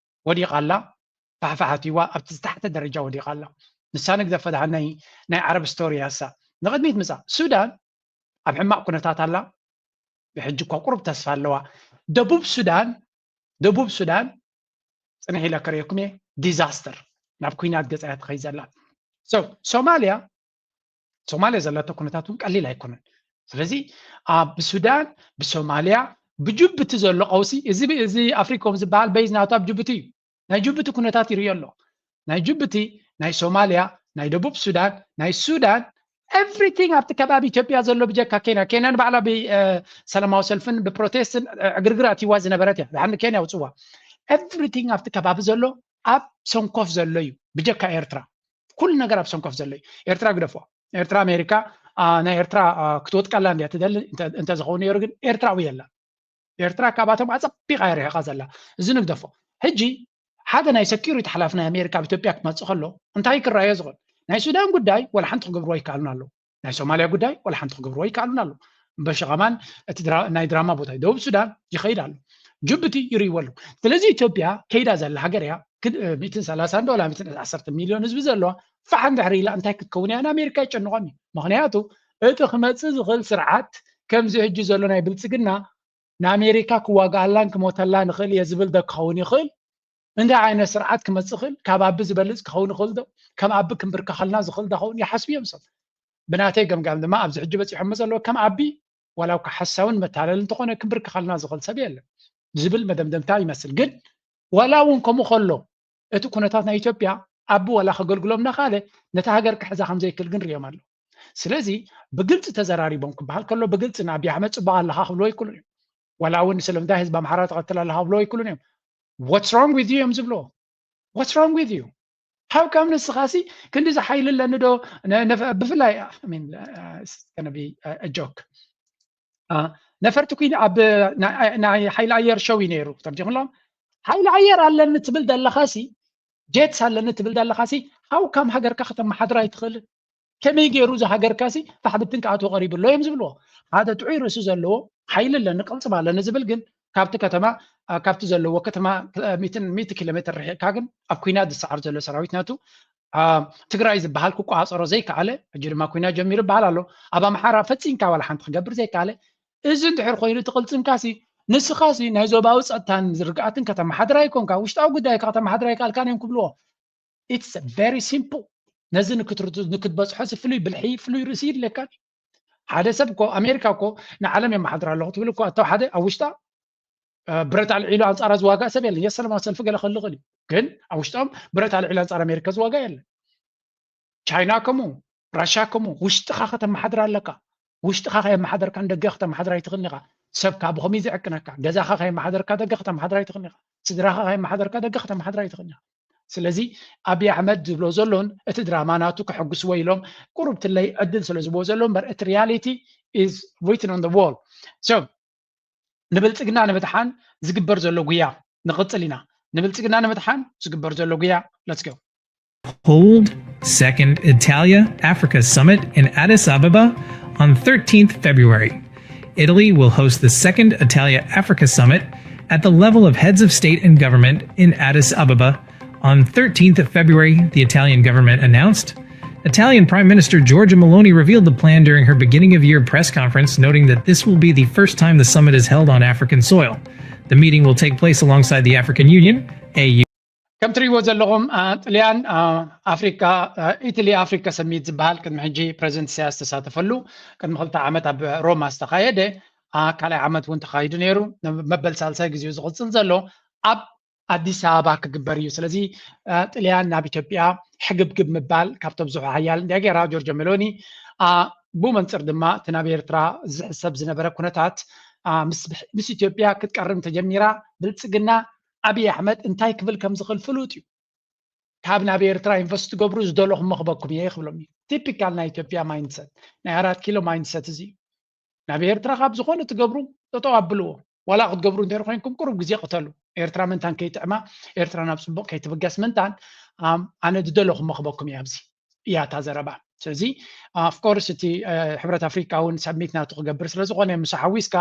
ወዲቓ ኣላ፣ ፋሕፋሕ ኣትይዋ ኣብቲ ዝተሓተ ደረጃ ወዲቓ ኣላ። ንሳ ንግደፈ ደሃ ናይ ናይ ዓረብ ስቶሪ ያሳ ንቕድሚት ምፃ ሱዳን ኣብ ሕማቕ ኩነታት ኣላ። ብሕጂ እኳ ቁሩብ ተስፋ ኣለዋ። ደቡብ ሱዳን ደቡብ ሱዳን ፅንሕ ኢለ ከርእየኩም እየ ዲዛስተር ናብ ኩናት ገፃ እያ ትኸይድ ዘላ። ሶማልያ ሶማልያ ዘለቶ ኩነታት እውን ቀሊል ኣይኮነን። ስለዚ ኣብ ብሱዳን ብሶማልያ ብጅቡቲ ዘሎ ቀውሲ እዚ ኣፍሪኮም ዝበሃል በይዝ ናቱ ኣብ ጅቡቲ እዩ። ናይ ጅቡቲ ኩነታት ይርእዮ ኣሎ። ናይ ጅቡቲ ናይ ሶማልያ ናይ ደቡብ ሱዳን ናይ ሱዳን everything ኣብቲ ከባቢ ኢትዮጵያ ዘሎ ብጀካ ኬንያ ኬንያ ንባዕላ ብሰላማዊ ሰልፍን ብፕሮቴስትን ዕግርግር ኣትይዋ ዝነበረት እያ። ድሓር ንኬንያ ውፅዋ everything ኣብቲ ከባቢ ዘሎ ኣብ ሰንኮፍ ዘሎ እዩ ብጀካ ኤርትራ ኩሉ ነገር ኣብ ሰንኮፍ ዘሎ እዩ። ኤርትራ ግደፍዋ። ኤርትራ ኣሜሪካ ናይ ኤርትራ ክትወጥቀላ እንድያ ትደሊ እንተዝኸውን ነይሩ ግን ኤርትራዊ የላ። ኤርትራ ካባቶም ኣፀቢቓ እያ ርሒቓ ዘላ። እዚ ንግደፎ። ሕጂ ሓደ ናይ ሰኪሪቲ ሓላፊ ናይ ኣሜሪካ ኣብ ኢትዮጵያ ክመፅእ ከሎ እንታይ ክረኣዮ ዝኽእል? ናይ ሱዳን ጉዳይ ዋላ ሓንቲ ክገብርዎ ኣይከኣሉን ኣለዉ። ናይ ሶማልያ ጉዳይ ዋላ ሓንቲ ክገብርዎ ኣይከኣሉን ኣለዉ። እምበሺ ከማን እቲ ናይ ድራማ ቦታ እዩ። ደቡብ ሱዳን ይኸይድ ኣሎ። ጅቡቲ ይርእይዎ ኣለዉ። ስለዚ ኢትዮጵያ ከይዳ ዘላ ሃገር እያ። ሚእትን ሰላሳን ዶላ ሚእትን ዓሰርተ ሚልዮን ህዝቢ ዘለዋ ፋሕ እንድሕር ኢላ እንታይ ክትከውን እያ ንኣሜሪካ ይጨንቖም እዩ። ምኽንያቱ እቲ ክመፅእ ዝኽእል ስርዓት ከምዚ ሕጂ ዘሎ ናይ ብልፅግና ንኣሜሪካ ክዋግኣላን ክሞተላን ይኽእል እየ ዝብል ዶ ክኸውን ይኽእል? እንታይ ዓይነት ስርዓት ክመፅእ ይኽእል? ካብ ኣቢ ዝበልፅ ክኸውን ይኽእል ዶ? ከም ኣቢ ክንብርከኸልና ዝኽእል ዶ ኸውን ይሓስቡ እዮም ሰብ። ብናተይ ገምጋም ድማ ኣብዚ ሕጂ በፂሖሞ ዘለዎ ከም ኣቢ ዋላ እኳ ሓሳውን መታለል እንተኾነ ክንብርከኸልና ዝኽእል ሰብ የለን። ዝብል መደምደምታ ይመስል። ግን ዋላ እውን ከምኡ ከሎ እቲ ኩነታት ናይ ኢትዮጵያ ኣቢ ዋላ ከገልግሎም እናኸኣለ ነታ ሃገር ክሕዛ ከም ዘይክእል ግን ርእዮም ኣሎ። ስለዚ ብግልፂ ተዘራሪቦም ክበሃል ከሎ ብግልፂ ንኣብይ ኣሕመድ ፅቡቅ ኣለኻ ክብልዎ ይክእሉን እዮም። ዋላ እውን ስለምንታይ ህዝቢ ኣምሓራ ትቐትል ኣለኻ ክብልዎ ይክእሉን እዮም። What's wrong with you እዮም ዝብልዎ። What's wrong with you? How come ንስኻሲ ክንዲዚ ሓይሊ ኣለኒ ዶ? ነ- ነፈ- ብፍላይ I mean, uh, it's gonna be a- a joke. Uh, ነፈርቲ ኩን ኣብ ናይ ናይ ሓይሊ ኣየር ሸው እዩ ነይሩ ተርጅምሎም። ሓይሊ ኣየር ኣለኒ ትብል ዘለኻሲ፣ ጀትስ ኣለኒ ትብል ዘለኻሲ፣ how come ሃገርካ ከተመሓድራ ኣይትኽእልን? ከመይ ገይሩ እዚ ሃገርካሲ ፋሕብትን ክኣትዎ ቀሪቡ ኣሎ እዮም ዝብልዎ። ሓደ ጥዑይ ርእሲ ዘለዎ ሓይሊ ኣለኒ ቅልፅም ኣለኒ ዝብል ግን ካብቲ ከተማ አ፣ ካብቲ ዘለዎ ከተማ አ፣ ሚእትን ሚእቲ ኪሎ ሜትር ርሒቕካ ግን ኣብ ኩናት ዝሰዓር ዘሎ ሰራዊት ናቱ አ፣ ትግራይ ዝበሃል ክቆፃፀሮ ዘይከኣለ፣ ሕጂ ድማ ኩናት ጀሚሩ ይበሃል ኣሎ። ኣብ ኣምሓራ ፈፂምካ ዋላ ሓንቲ ክገብር ዘይከኣለ፣ እዚ እንድሕር ኮይኑ እቲ ቅልፅምካሲ ንስኻሲ ናይ ዞባዊ ፀጥታን ዝርግኣትን ከተመሓድር ኣይኮንካ፣ ውሽጣዊ ጉዳይካ ከተመሓድር ኣይከኣልካን እዮም ክብልዎ። It's very simple። ነዚ ንክትርድ- ንክትበፅሖ እዚ ፍሉይ ብልሒ ፍሉይ ርእሲ ይድለካ። ሓደ ሰብ እኮ ኣሜሪካ እኮ ንዓለም የመሓድር ኣለኹ ትብል እኮ ኣተው ሓደ ኣብ ውሽጣ አ፣ ብረት ኣልዒሉ ኣንፃራ ዝዋጋእ ሰብ የለን። የሰለማዊ ሰልፊ ገለ ክህሉ ይኽእል እዩ፣ ግን ኣብ ውሽጦም ብረት ኣልዒሉ ኣንፃር ኣሜሪካ ዝዋጋእ የለን። ቻይና ከምኡ፣ ራሻ ከምኡ። ውሽጥኻ ከተመሓድር ኣለካ። ውሽጥኻ ከየመሓደርካ ንደገ ከተመሓድር ኣይትኽእልን ኢኻ። ሰብካ ብኸመይ ዝዕቅነካ፣ ገዛኻ ከየመሓደርካ ደገ ከተመሓድር ኣይትኽእልን ኢኻ። ስድራኻ ከየመሓደርካ ደገ ከተመሓድር ኣይትኽእልን ኢኻ። ስለዚ ኣብይ ኣሕመድ ዝብሎ ዘሎን እቲ ድራማ ናቱ ከሐጉስዎ ኢሎም ቁሩብ ትለይ ዕድል ስለ ዝብዎ ዘሎ እምበር እቲ reality is written on the wall. So ንብልፅግና ንምድሓን ዝግበር ዘሎ ጉያ ንቕፅል ኢና። ንብልፅግና ንምድሓን ዝግበር ዘሎ ጉያ let's go. Hold Second Italia Africa Summit in Addis Ababa on thirteenth February. Italy will host the Second Italia Africa Summit at the level of heads of state and government in Addis Ababa on thirteenth of February, the Italian government announced. Italian Prime Minister Giorgia Meloni revealed the plan during her beginning of year press conference, noting that this will be the first time the summit is held on African soil. The meeting will take place alongside the African Union, A U. ከም ትሪእዎ ዘለኹም አ፣ ጥልያን አ፣ ኣፍሪካ አ፣ ኢትሊ ኣፍሪካ ሰሚት ዝበሃል ቅድሚ ሕጂ ፕሬዚደንት ኢሳያስ ዝተሳተፈሉ ቅድሚ ክልተ ዓመት ኣብ ሮማ ዝተኻየደ አ፣ ካልኣይ ዓመት እውን ተኻይዱ ነይሩ። መበል ሳልሳይ ግዜኡ ዝቕፅል ዘሎ ኣብ ኣዲስ ኣበባ ክግበር እዩ። ስለዚ አ፣ ጥልያን ናብ ኢትዮጵያ ሕግብግብ ምባል ካብቶም ብዙሕ ሓያል እንዲያ ገይራ ጆርጆ ሜሎኒ አ፣ ብኡ መንፅር ድማ እቲ ናብ ኤርትራ ዝሕሰብ ዝነበረ ኩነታት አ፣ ምስ ኢትዮጵያ ክትቀርብ እንተጀሚራ ብልፅግና ኣብይ ኣሕመድ እንታይ ክብል ከም ዝኽእል ፍሉጥ እዩ። ካብ ናብ ኤርትራ ኢንቨስት ትገብሩ ዝደለኹም መኽበኩም እየ ክብሎም እዩ። ቲፒካል ናይ ኢትዮጵያ ማይንድሰት፣ ናይ ኣራት ኪሎ ማይንድሰት እዚ እዩ። ናብ ኤርትራ ካብ ዝኾነ ትገብሩ ጠጠው ኣብልዎ። ዋላ ክትገብሩ እንተይር ኮይንኩም ቁሩብ ግዜ ቅተሉ። ኤርትራ ምንታን ከይጥዕማ፣ ኤርትራ ናብ ፅቡቅ ከይትብገስ ምንታን ኣነ ዝደለኹም መኽበኩም እየ ኣብዚ እያ እታ ዘረባ። ስለዚ ኦፍኮርስ እቲ ሕብረት ኣፍሪካ እውን ሰብሚት ናቱ ክገብር ስለዝኾነ ምስ ሓዊስካ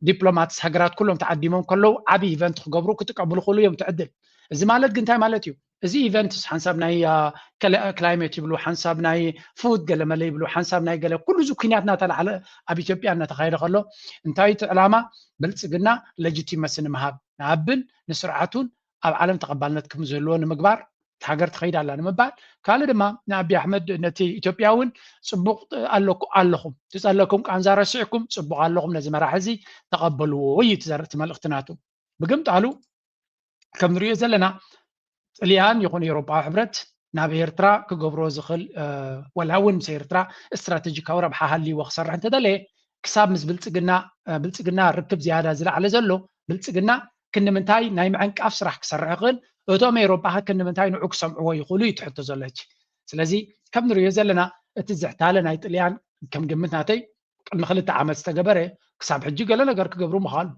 ዲፕሎማትስ ሃገራት ኩሎም ተዓዲሞም ከለዉ ዓብዪ ኢቨንት ክገብሩ ክጥቀምሉ ክእሉ እዮም እቲ ዕድል። እዚ ማለት ግን እንታይ ማለት እዩ? እዚ ኢቨንትስ ሓንሳብ ናይ ክላይሜት ይብሉ፣ ሓንሳብ ናይ ፉድ ገለመለ ይብሉ፣ ሓንሳብ ናይ ገለ ኩሉ እዚ ኩናት እናተላዕለ ኣብ ኢትዮጵያ እናተኻየደ ከሎ እንታይ እቲ ዕላማ? ብልፅግና ሌጂቲመሲ ንምሃብ ንኣብን ንስርዓቱን ኣብ ዓለም ተቐባልነት ከም ዝህልዎ ንምግባር እቲ ሃገር ትኸይድ ኣላ ንምባል፣ ካልእ ድማ ንኣብይ ኣሕመድ ነቲ ኢትዮጵያ እውን ፅቡቕ ኣለኩ ኣለኹም ትፀለኩም ቃንዛ ረሲዕኩም ፅቡቕ ኣለኹም ነዚ መራሒ እዚ ተቐበልዎ እዩ እቲ ዘርእቲ መልእኽቲ ናቱ። ብግምጣሉ ከም ንሪኦ ዘለና ጥልያን ይኹን ኤውሮጳዊ ሕብረት ናብ ኤርትራ ክገብሮ ዝኽእል ወላ እውን ምስ ኤርትራ ስትራቴጂካዊ ረብሓ ሃልይዎ ክሰርሕ እንተደለየ ክሳብ ምስ ብልፅግና ብልፅግና ርክብ ዝያዳ ዝለዓለ ዘሎ ብልፅግና ክንምንታይ ናይ ምዕንቃፍ ስራሕ ክሰርሕ ይኽእል እቶም ኤውሮጳ ክንምንታይ ንዑ ክሰምዕዎ ይኽእሉ እዩ ትሕቶ ዘሎ ሕጂ። ስለዚ ከም ንሪኦ ዘለና እቲ ዝሕታለ ናይ ጥልያን ከም ግምት ናተይ ቅድሚ ክልተ ዓመት ዝተገበረ ክሳብ ሕጂ ገለ ነገር ክገብሩ ምዃኑ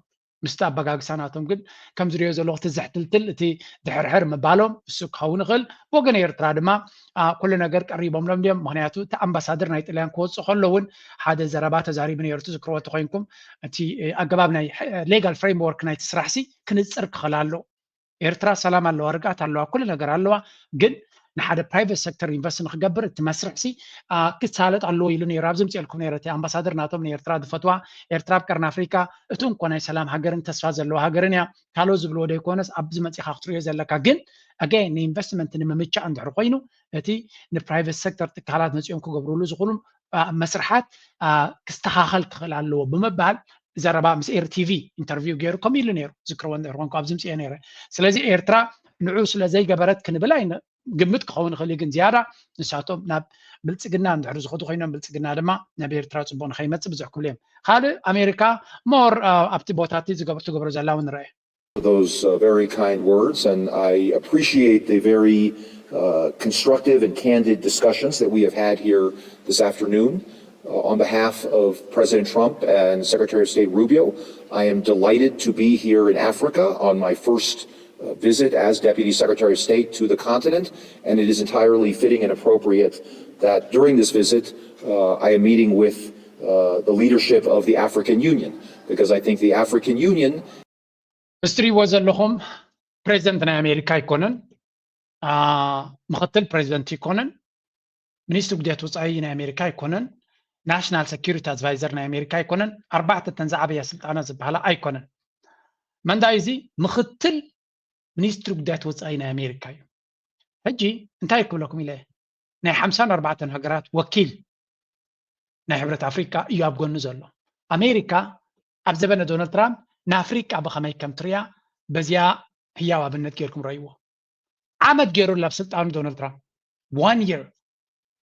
ምስቲ ኣበጋግሳ ናቶም ግን ከም ዝሪኦ ዘለኹ እቲ ዘሕትልትል እቲ ድሕርሕር ምባሎም እሱ ክኸውን ይኽእል። ብወገን ኤርትራ ድማ ኩሉ ነገር ቀሪቦምሎም ድዮም? ምክንያቱ እቲ ኣምባሳደር ናይ ጥልያን ክወፅእ ከሎ እውን ሓደ ዘረባ ተዛሪቡ ነይሩ። ትዝክርዎ ተኮይንኩም እቲ ኣገባብ ናይ ሌጋል ፍሬምወርክ ናይቲ ስራሕ ሲ ክንፅር ክኽእል ኣሎ። ኤርትራ ሰላም ኣለዋ፣ ርግኣት ኣለዋ፣ ኩሉ ነገር ኣለዋ። ግን ንሓደ ፕራይቨት ሴክተር ኢንቨስት ንክገብር እቲ መስርሕ ሲ ክሳለጥ ኣለዎ ኢሉ ነይሩ። ኣብዚ ምፅኤልኩም ነይረ እቲ ኣምባሳደር ናቶም ንኤርትራ ዝፈትዋ ኤርትራ ኣብ ቀርኒ ኣፍሪካ እቲ እንኮ ናይ ሰላም ሃገርን ተስፋ ዘለዋ ሃገርን እያ። ካልኦት ዝብልዎ ዘይኮነስ ኣብዚ መፂኻ ክትሪኦ ዘለካ ግን ኣገ ንኢንቨስትመንት ንምምቻእ እንድሕር ኮይኑ እቲ ንፕራይቨት ሴክተር ትካላት መፂኦም ክገብርሉ ዝኽእሉ መስርሓት ክስተኻኸል ክኽእል ኣለዎ ብምባል ዘረባ ምስ ኤር ቲቪ ኢንተርቪው ገይሩ ከምኡ ኢሉ ነይሩ። ዝክርዎ እንድሕር ኮንኩ ኣብዚ ምፅኦ ነይረ። ስለዚ ኤርትራ ንዑ ስለ ዘይገበረት ክንብል ኣይን ግምት ክኸውን ይኽእል እዩ፣ ግን ዝያዳ ንሳቶም ናብ ብልፅግና እንድሕር ዝኸዱ ኮይኖም ብልፅግና ድማ ናብ ኤርትራ ፅቡቕ ንኸይመፅእ ብዙሕ ክብሉ እዮም። ካልእ ኣሜሪካ ሞር ኣብቲ ቦታ እቲ ዝገብር ትገብሮ ዘላ እውን ንረአ። Those uh, very kind words, and I appreciate the very uh, constructive and candid discussions that we have had here this afternoon. Uh, on behalf of President Trump and Secretary of State Rubio, I am delighted to be here in Africa on my first uh, visit as Deputy Secretary of State to the continent, and it is entirely fitting and appropriate that during this visit uh, I am meeting with uh, the leadership of the African Union, because I think the African Union እዚ ትሪእዎ ዘለኹም ፕሬዚደንት ናይ ኣሜሪካ ኣይኮነን፣ ምክትል ፕሬዚደንት ኣይኮነን፣ ሚኒስትሪ ጉዳያት ወፃኢ ናይ ኣሜሪካ ኣይኮነን፣ ናሽናል ሴኪሪቲ ኣድቫይዘር ናይ ኣሜሪካ ኣይኮነን። ኣርባዕተ እተን ዝዓበያ ስልጣናት ዝበሃላ ኣይኮነን። መንዳይ እዚ ምክትል ሚኒስትሪ ጉዳያት ወፃኢ ናይ ኣሜሪካ እዩ። ሕጂ እንታይ ክብለኩም ኢለ ናይ ሓምሳን ኣርባዕተን ሃገራት ወኪል ናይ ሕብረት ኣፍሪቃ እዩ ኣብ ጎኑ ዘሎ። ኣሜሪካ ኣብ ዘበነ ዶናልድ ትራምፕ ንኣፍሪቃ ብኸመይ ከም ትሪኣ በዚኣ ህያው ኣብነት ገይርኩም ረእይዎ። ዓመት ገይሩ ኣሎ ኣብ ስልጣኑ ዶናልድ ትራምፕ ዋን ይር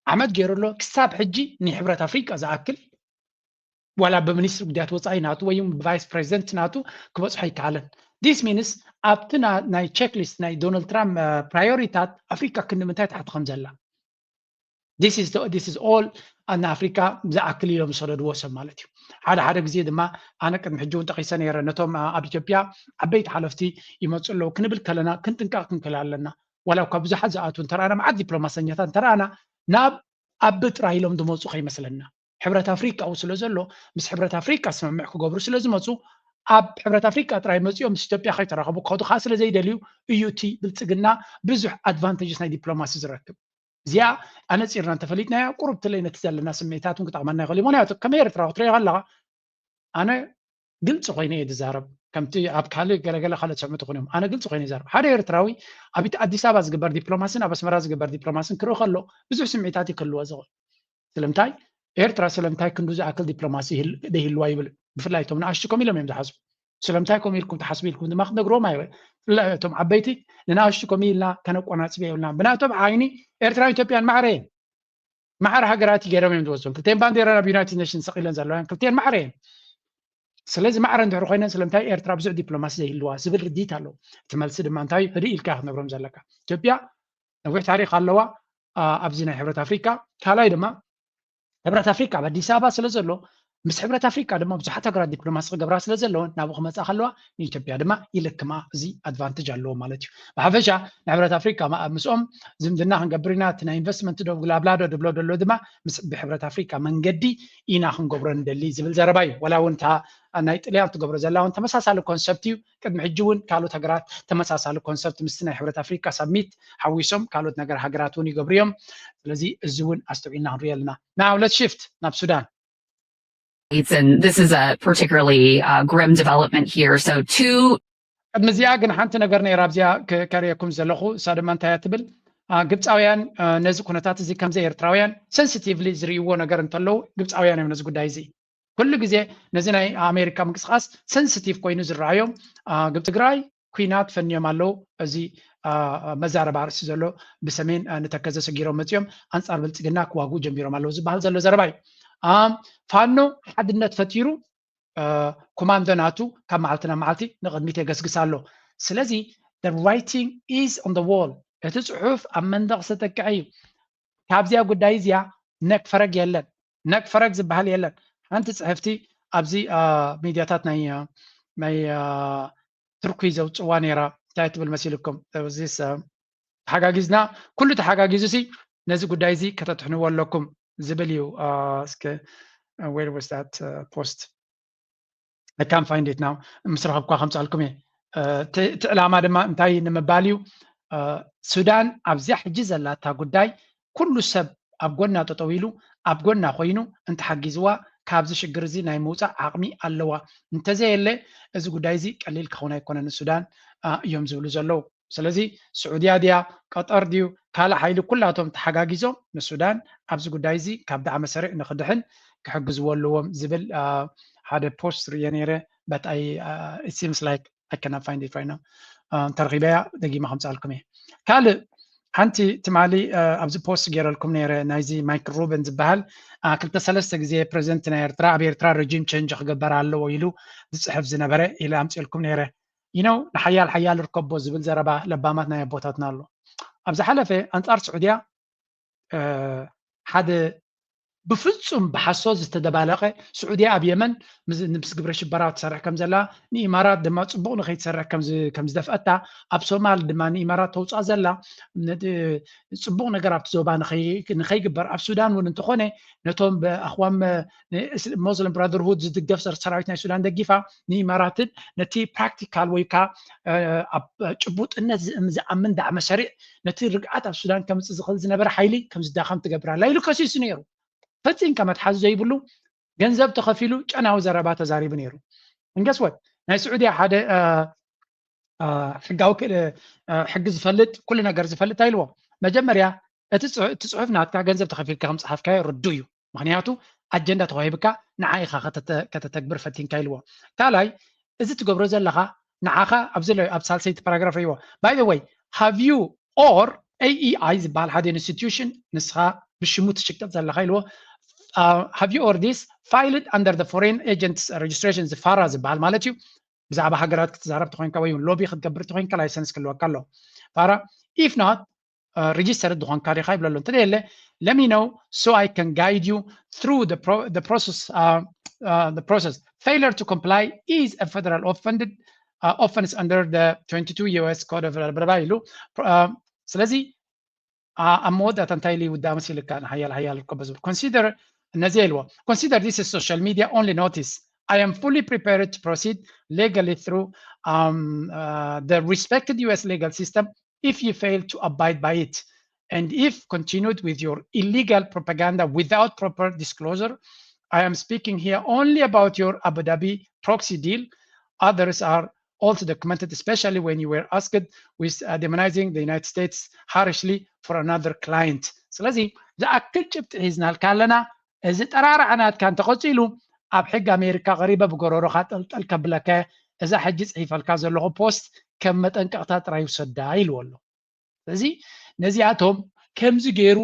ዓመት ገይሩ ኣሎ። ክሳብ ሕጂ ንሕብረት ኣፍሪቃ ዝኣክል ዋላ ብሚኒስትሪ ጉዳያት ወፃኢ ናቱ ወይ ብቫይስ ፕሬዚደንት ናቱ ክበፅሖ ኣይከኣለን። ዲስ ሚንስ ኣብቲ ናይ ቸክሊስት ናይ ዶናልድ ትራምፕ ፕራዮሪታት ኣፍሪቃ ክንዲ ምንታይ ታሕቲ ከም ዘላ this is all ንኣፍሪካ ዝኣክል ኢሎም ዝሰደድዎ ሰብ ማለት እዩ። ሓደ ሓደ ግዜ ድማ ኣነ ቅድሚ ሕጂ እውን ጠቂሰ ነይረ፣ ነቶም ኣብ ኢትዮጵያ ዓበይቲ ሓለፍቲ ይመፁ ኣለዉ ክንብል ከለና ክንጥንቀቅ ክንክእል ኣለና። ዋላ እኳ ብዙሓት ዝኣትዉ እንተረኣና፣ መዓት ዲፕሎማሰኛታት እንተረኣና ናብ ኣብ ጥራይ ኢሎም ዝመፁ ከይመስለና። ሕብረት ኣፍሪቃ ው ስለ ዘሎ ምስ ሕብረት ኣፍሪቃ ስምምዕ ክገብሩ ስለ ዝመፁ ኣብ ሕብረት ኣፍሪቃ ጥራይ መፂኦም ምስ ኢትዮጵያ ከይተራኸቡ ክኸዱ ከዓ ስለ ዘይደልዩ እዩ እቲ ብልፅግና ብዙሕ ኣድቫንቴጅስ ናይ ዲፕሎማሲ ዝረክብ። እዚኣ ኣነፂርና እንተፈሊጥናያ ቁሩብ ትለይ ነቲ ዘለና ስምዒታት እውን ክጠቕመና ይኽእል እዩ። ምክንያቱ ከም ኤርትራዊ ክትሪኦ ከለኻ ኣነ ግልፂ ኮይነ እየ ዝዛረብ። ከምቲ ኣብ ካልእ ገለገለ ካልእ ትሰምዑ ትኾኑ እዮም። ኣነ ግልፂ ኮይነ ይዛረብ። ሓደ ኤርትራዊ ኣብ ኣዲስ ኣበባ ዝግበር ዲፕሎማስን ኣብ ኣስመራ ዝግበር ዲፕሎማስን ክርኢ ከሎ ብዙሕ ስምዒታት እዩ ክህልዎ ዝኽእል። ስለምንታይ ኤርትራ ስለምንታይ ክንዱ ዝኣክል ዲፕሎማሲ ዘይህልዋ ይብል። ብፍላይ እቶም ንኣሽቱ ከም ኢሎም እዮም ዝሓስቡ። ስለምንታይ ከምኡ ኢልኩም ትሓስቡ ኢልኩም ድማ ክትነግርዎም ኣይበ እቶም ዓበይቲ ንንኣሽቱ ከምኡ ኢልና ከነቆናፅብ የብልና። ብናቶም ዓይኒ ኤርትራን ኢትዮጵያን ማዕረ እየን። ማዕረ ሃገራት ገይሮም እዮም ዝወስዶም። ክልተን ባንዴራ ናብ ዩናይትድ ኔሽንስ ሰቒለን ዘለዋ ክልተን ማዕረ እየን። ስለዚ ማዕረ እንድሕር ኮይነን ስለምንታይ ኤርትራ ብዙሕ ዲፕሎማሲ ዘይህልዋ ዝብል ርድኢት ኣለዎ። እቲ መልሲ ድማ እንታይ እዩ? ህድእ ኢልካ ክትነግሮም ዘለካ። ኢትዮጵያ ነዊሕ ታሪክ ኣለዋ ኣብዚ ናይ ሕብረት ኣፍሪካ። ካልኣይ ድማ ሕብረት ኣፍሪካ ኣብ ኣዲስ ኣበባ ስለ ዘሎ ምስ ሕብረት ኣፍሪካ ድማ ብዙሓት ሃገራት ዲፕሎማሲ ክገብራ ስለ ዘለወን ናብኡ ክመፃ ከለዋ ንኢትዮጵያ ድማ ይልክማ። እዚ ኣድቫንቴጅ ኣለዎ ማለት እዩ። ብሓፈሻ ንሕብረት ኣፍሪካ ምስኦም ዝምድና ክንገብር ኢና፣ እቲ ናይ ኢንቨስትመንት ዶ ብላብላ ዶ ድብሎ ደሎ ድማ ምስ ብሕብረት ኣፍሪካ መንገዲ ኢና ክንገብሮ ንደሊ ዝብል ዘረባ እዩ። ዋላ እውን እታ ናይ ጥልያን ትገብሮ ዘላ እውን ተመሳሳሊ ኮንሰፕት እዩ። ቅድሚ ሕጂ እውን ካልኦት ሃገራት ተመሳሳሊ ኮንሰፕት ምስቲ ናይ ሕብረት ኣፍሪካ ሳሚት ሓዊሶም ካልኦት ነገር ሃገራት እውን ይገብሩ እዮም። ስለዚ እዚ እውን ኣስተውዒልና ክንሪኦ ኣለና። Now let's shift ናብ ሱዳን። And this is a particularly uh, grim development here. So two ቅድሚ እዚኣ ግን ሓንቲ ነገር ነይራ ኣብዚኣ ከርእየኩም ዘለኹ። እሳ ድማ እንታይ እያ ትብል? ግብፃውያን ነዚ ኩነታት እዚ ከምዘይ ኤርትራውያን ሰንሲቲቭሊ ዝርእይዎ ነገር እንተለዉ ግብፃውያን እዮም ነዚ ጉዳይ እዚ ኩሉ ግዜ ነዚ ናይ ኣሜሪካ ምንቅስቃስ ሰንስቲቭ ኮይኑ ዝረኣዮም ግብፂ ትግራይ ኩናት ፈንዮም ኣለዉ። እዚ መዛረባ ርእሲ ዘሎ ብሰሜን ንተከዘ ሰጊሮም መፂኦም ኣንፃር ብልፅግና ክዋግኡ ጀሚሮም ኣለዉ ዝበሃል ዘሎ ዘረባ እዩ። ፋኖ ሓድነት ፈጢሩ ኮማንዶ ናቱ ካብ መዓልቲ ናብ መዓልቲ ንቕድሚት የገስግስ ኣሎ። ስለዚ writing is on the wall፣ እቲ ፅሑፍ ኣብ መንደቕ ዝተጠቅዐ እዩ። ካብዚኣ ጉዳይ እዚኣ ነክ ፈረግ የለን፣ ነክ ፈረግ ዝበሃል የለን። ሓንቲ ፅሕፍቲ ኣብዚ ሚድያታት ናይ ናይ ቱርኪ ዘውፅዋ ነይራ እንታይ ትብል መሲልኩም? ተሓጋጊዝና ኩሉ ተሓጋጊዙ ሲ ነዚ ጉዳይ እዚ ከተትሕንዎ ኣለኩም ዝብል እዩ። እስከ where was that post? I can't find it now። ምስ ረኸብኳ ከምፃልኩም እየ። እቲ ዕላማ ድማ እንታይ ንምባል እዩ? ሱዳን ኣብዚኣ ሕጂ ዘላታ ጉዳይ ኩሉ ሰብ ኣብ ጎና ጠጠው ኢሉ ኣብ ጎና ኮይኑ እንተሓጊዝዋ ካብዚ ሽግር እዚ ናይ ምውፃእ ዓቕሚ ኣለዋ። እንተዘየለ እዚ ጉዳይ እዚ ቀሊል ክኸውን ኣይኮነን። ሱዳን እዮም ዝብሉ ዘለዉ። ስለዚ ስዑድያ ድያ ቀጠር ድዩ ካልእ ሓይሊ ኩላቶም ተሓጋጊዞም ንሱዳን ኣብዚ ጉዳይ እዚ ካብ ዳዕመ ሰሪዕ ንክድሕን ክሕግዝዎ ኣለዎም ዝብል ሓደ post ርእየ ነይረ but I it seems like I cannot find it right now። እንተረኺበያ ደጊመ ከምፅኣልኩም እየ። ካልእ ሓንቲ ትማሊ ኣብዚ post ገይረልኩም ነይረ፣ ናይዚ ማይክል ሩበን ዝበሃል ክልተ ሰለስተ ግዜ ፕሬዚደንት ናይ ኤርትራ ኣብ ኤርትራ regime change ክግበር ኣለዎ ኢሉ ዝፅሕፍ ዝነበረ ኢለ ኣምፅኤልኩም ነይረ። You know ንሓያል ሓያል ርከቦ ዝብል ዘረባ ለባማት ናይ ኣቦታትና ኣሎ። ኣብ ዝሓለፈ ኣንፃር ስዑድያ ሓደ ብፍፁም ብሓሶት ዝተደባለቐ፣ ስዑድያ ኣብ የመን ምስ ግብረ ሽበራ ትሰርሕ ከም ዘላ፣ ንኢማራት ድማ ፅቡቕ ንኸይትሰርሕ ከም ዝደፍአታ፣ ኣብ ሶማል ድማ ንኢማራት ተውፅኣ ዘላ፣ ፅቡቕ ነገር ኣብቲ ዞባ ንኸይግበር፣ ኣብ ሱዳን እውን እንተኾነ ነቶም ብኣኽዋም ሞስሊም ብራደርሁድ ዝድገፍ ሰራዊት ናይ ሱዳን ደጊፋ ንኢማራትን ነቲ ፕራክቲካል ወይ ከዓ ኣብ ጭቡጥነት ዝኣምን ዳዕመ ሰሪዕ ነቲ ርግኣት ኣብ ሱዳን ከምፅእ ዝኽእል ዝነበረ ሓይሊ ከም ዝዳኸም ትገብር ኣላ ኢሉ ከሲሱ ነይሩ። ፈፂምካ መትሓዚ ዘይብሉ ገንዘብ ተኸፊሉ ጨናዊ ዘረባ ተዛሪቡ ነይሩ። ንገስወት ናይ ስዑድያ ሓደ ሕጋዊ ሕጊ ዝፈልጥ ኩሉ ነገር ዝፈልጥ ኣይልዎ። መጀመርያ እቲ ፅሑፍ ናትካ ገንዘብ ተኸፊልካ ከም ፀሓፍካዮ ርዱ እዩ። ምክንያቱ ኣጀንዳ ተዋሂብካ ንዓ ኢኻ ከተተግብር ፈቲንካ ኢልዎ። ካልኣይ እዚ ትገብሮ ዘለኻ ንዓኻ ኣብዚ ኣብ ሳልሰይቲ ፓራግራፍ ርእይዎ። By the way have you or A E I ዝበሃል ሓደ institution ንስኻ ብሽሙ ትሽቅጥ ዘለኻ ኢልዎ። Have you or this filed under the Foreign Agents Registration ፋራ ዝበሃል ማለት እዩ። ብዛዕባ ሃገራት ክትዛረብ ተኮይንካ ወይ ሎቢ ክትገብር ተኮይንካ ላይሰንስ ክህልወካ ኣሎ። ፋራ if not registered ዝኾንካ ዲኻ ይብለሎ። እንተ የለ let me know so I can guide you through the process. Failure to comply is a federal offended offense under the twenty-two U S Code of ኢሉ። ስለዚ ኣብ መወዳእታ እንታይ ኢሉ ይውዳእ መሲልካ? ንሓያል ሓያል ርከቦ ዝብል consider እነዚ ኢልዎ። Consider this is social media only notice. I am fully prepared to proceed legally through the respected U S legal system if you fail to abide by it and if continued with your illegal propaganda without proper disclosure. I am speaking here only about your Abu Dhabi proxy deal. Others are also documented, especially when you were asked with demonizing the United States harshly for another client. ስለዚ ዝኣክል ጭብጢ ሒዝናልካ ኣለና። እዚ ጠራርዓ ናትካ እንተቐፂሉ ኣብ ሕጊ ኣሜሪካ ቀሪበ ብጎረሮኻ ጠልጠል ከብለካ፣ እዛ ሕጂ ፅሒፈልካ ዘለኹ ፖስት ከም መጠንቀቕታ ጥራይ ውሰዳ ኢልዎ ኣሎ። ስለዚ ነዚኣቶም ከምዚ ገይሩ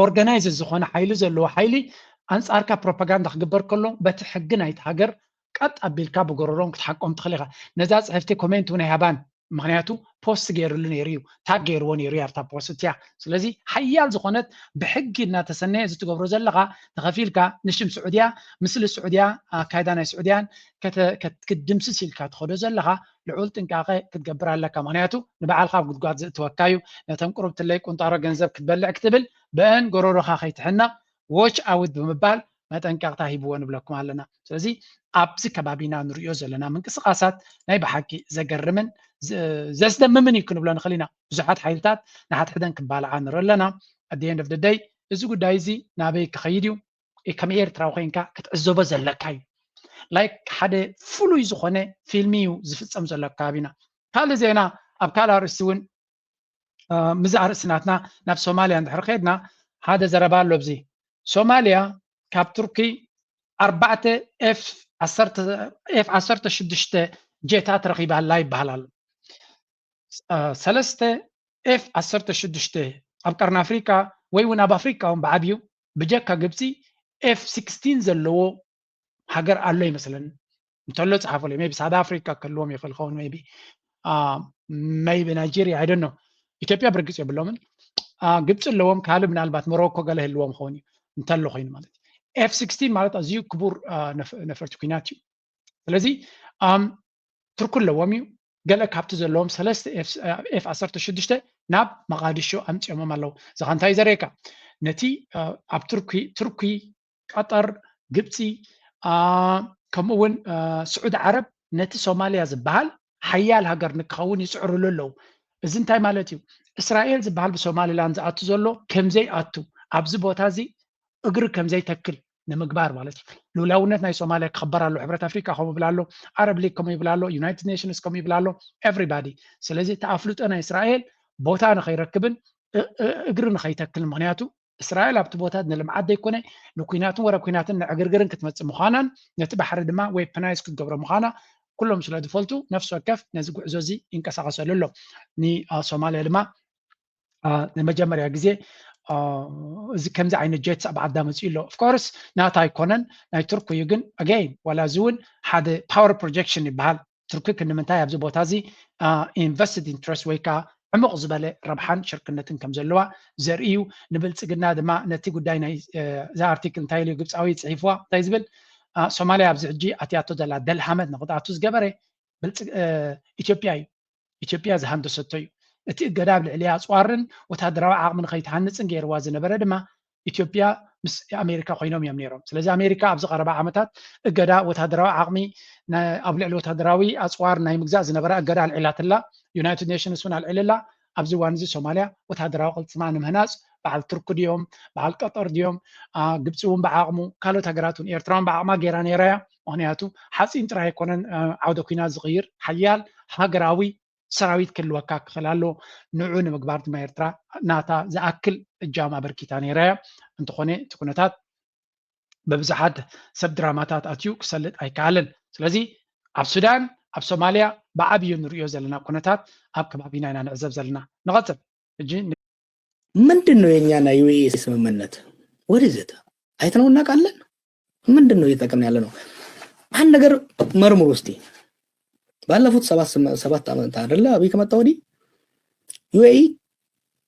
organized ዝኾነ ሓይሊ ዘለዎ ሓይሊ ኣንፃርካ ፕሮፓጋንዳ ክግበር ከሎ በቲ ሕጊ ናይቲ ሃገር ቀጥ ኣቢልካ ብጎረሮም ክትሓቆም ትኽእል ኢኻ። ነዛ ፅሕፍቲ ኮሜንት እውን ኣይሃባን፣ ምክንያቱ ፖስት ገይርሉ ነይሩ እዩ፣ ታግ ገይርዎ ነይሩ እዩ ኣብታ ፖስት እቲያ። ስለዚ ሓያል ዝኾነት ብሕጊ እናተሰነየ እዚ ትገብሮ ዘለኻ ተኸፊልካ ንሽም ስዑድያ ምስሊ ስዑድያ ኣካይዳ ናይ ስዑድያን ክትድምስስ ኢልካ ትኸዶ ዘለኻ ልዑል ጥንቃቐ ክትገብር ኣለካ። ምክንያቱ ንባዕልካ ኣብ ጉድጓድ ዘእትወካ እዩ። ነቶም ቅሩብትለይ ቁንጣሮ ገንዘብ ክትበልዕ ክትብል ብአን ጎረሮኻ ከይትሕነቕ watch out ብምባል መጠንቀቕታ ሂብዎ ንብለኩም ኣለና። ስለዚ ኣብዚ ከባቢና ንሪኦ ዘለና ምንቅስቃሳት ናይ ብሓቂ ዘገርምን ዘስደምምን እዩ ክንብሎ ንኽእል ኢና። ብዙሓት ሓይልታት ንሓድሕደን ክባልዓ ንርኢ ኣለና። At the end of the day እዚ ጉዳይ እዚ ናበይ ክኸይድ እዩ? ከም ኤርትራዊ ኮይንካ ክትዕዘቦ ዘለካ እዩ። ላይክ ሓደ ፍሉይ ዝኾነ ፊልሚ እዩ ዝፍፀም ዘሎ ኣብ ከባቢና። ካልእ ዜና ኣብ ካልእ ኣርእስቲ እውን ምዛ ኣርእስቲ ናትና ናብ ሶማልያ እንድሕር ከድና ሓደ ዘረባ ኣሎ ኣብዚ። ሶማልያ ካብ ቱርኪ ኣርባዕተ ኤፍ ዓሰርተ ሽዱሽተ ጄታት ረኺባ ኣላ ይበሃል ኣሎ። ሰለስተ ኤፍ ዓሰርተ ሽዱሽተ ኣብ ቀርኒ ኣፍሪቃ ወይ እውን ኣብ ኣፍሪቃ እውን ብዓብዩ ብጀካ ግብፂ ኤፍ ሲክስቲን ዘለዎ ሃገር ኣሎ ይመስለኒ። እንተሎ ፀሓፉለይ። ቢ ሳውት ኣፍሪካ ክህልዎም ይኽእል ኸውን። ቢ ቢ ናይጄሪያ ኣይደኖ። ኢትዮጵያ ብርግፅ የብሎምን። ግብፂ ኣለዎም። ካልእ ምናልባት ሞሮኮ ገለ ህልዎም ኸውን እዩ። እንተሎ ኮይኑ ማለት ኤፍ ሲክስቲን ማለት ኣዝዩ ክቡር ነፈርቲ ኩናት እዩ። ስለዚ ቱርኪ ኣለዎም እዩ። ገለ ካብቲ ዘለዎም ሰለስተ ኤፍ ዓሰርተ ሽዱሽተ ናብ መቓዲሾ ኣምፂኦሞም ኣለዉ። እዚ ኸ እንታይ ዘርእየካ? ነቲ ኣብ ቱርኪ ቱርኪ ቀጠር፣ ግብፂ ከምኡ እውን ስዑድ ዓረብ ነቲ ሶማልያ ዝበሃል ሓያል ሃገር ንክኸውን ይፅዕርሉ ኣለዉ። እዚ እንታይ ማለት እዩ? እስራኤል ዝበሃል ብሶማሊላንድ ዝኣቱ ዘሎ ከምዘይኣቱ፣ ኣብዚ ቦታ እዚ እግሪ ከምዘይተክል ንምግባር ማለት እዩ። ልኡላውነት ናይ ሶማልያ ክኽበር ኣሎ። ሕብረት ኣፍሪካ ከምኡ ይብል ኣሎ፣ ዓረብ ሊግ ከምኡ ይብል ኣሎ፣ ዩናይትድ ኔሽንስ ከምኡ ይብል ኣሎ። ኤቭሪባዲ። ስለዚ እቲ ኣፍልጦ ናይ እስራኤል ቦታ ንኸይረክብን እግሪ ንኸይተክል፣ ምክንያቱ እስራኤል ኣብቲ ቦታ ንልምዓት ዘይኮነ ንኩናትን ወረ ኩናትን ንዕግርግርን ክትመፅእ ምዃናን ነቲ ባሕሪ ድማ ዌፐናይዝ ክትገብሮ ምዃና ኩሎም ስለ ዝፈልጡ ነፍሲ ወከፍ ነዚ ጉዕዞ እዚ ይንቀሳቐሰሉ ኣሎ። ንሶማልያ ድማ ንመጀመርያ ግዜ እዚ ከምዚ ዓይነት ጀትስ ኣብ ዓዳ መፅኡ ኣሎ። ኦፍኮርስ ናታ ኣይኮነን ናይ ቱርክ እዩ። ግን ኣገይን ዋላ እዚ እውን ሓደ ፓወር ፕሮጀክሽን ይበሃል። ቱርኪ ክንምንታይ ኣብዚ ቦታ እዚ ኢንቨስትድ ኢንትረስት ወይ ከዓ ዕሙቕ ዝበለ ረብሓን ሽርክነትን ከም ዘለዋ ዘርኢ እዩ። ንብልፅግና ድማ ነቲ ጉዳይ ናይ እዛ ኣርቲክል እንታይ ኢሉ ግብፃዊ ፅሒፍዋ እንታይ ዝብል ሶማልያ ኣብዚ ሕጂ ኣትያቶ ዘላ ደልሃመት ንክትኣቱ ዝገበረ ኢትዮጵያ እዩ። ኢትዮጵያ ዝሃንደሰቶ እዩ። እቲ እገዳ ኣብ ልዕሊ ኣፅዋርን ወታደራዊ ዓቕሚ ንከይትሃንፅን ገይርዋ ዝነበረ ድማ ኢትዮጵያ ምስ ኣሜሪካ ኮይኖም እዮም ነይሮም። ስለዚ ኣሜሪካ ኣብዚ ቀረባ ዓመታት እገዳ ወታደራዊ ዓቕሚ ኣብ ልዕሊ ወታደራዊ ኣፅዋር ናይ ምግዛእ ዝነበራ እገዳ ኣልዒላትላ። ዩናይትድ ኔሽንስ እውን ኣልዒልላ። ኣብዚ እዋን እዚ ሶማልያ ወታደራዊ ቅልፅማ ንምህናፅ በዓል ቱርክ ድዮም በዓል ቀጠር ድዮም ግብፂ እውን ብዓቕሙ ካልኦት ሃገራት እውን ኤርትራ እውን ብዓቕማ ገይራ ነይራ እያ። ምክንያቱ ሓፂን ጥራይ ኣይኮነን ዓውደ ኩናት ዝቕይር ሓያል ሃገራዊ ሰራዊት ክህልወካ ክኽእል ኣሎ። ንዑ ንምግባር ድማ ኤርትራ ናታ ዝኣክል እጃም ኣበርኪታ ነይራ እያ። እንተኾነ እቲ ኩነታት በብዙሓት ሰብ ድራማታት ኣትዩ ክሰልጥ ኣይከኣልን። ስለዚ ኣብ ሱዳን ኣብ ሶማልያ ብዓብዩ ንሪኦ ዘለና ኩነታት ኣብ ከባቢና ኢና ንዕዘብ ዘለና። ንቐፅል ሕጂ ምንድን ነው የኛ ናይ ዩኤኢ ስምምነት ወዲዘት አይተነው እናውቃለን። ምንድን ነው እየተጠቀምን ያለ ነው? አንድ ነገር መርምሩ እስቲ። ባለፉት ሰባት ዓመት አይደለ አብይ ከመጣ ወዲህ ዩኤኢ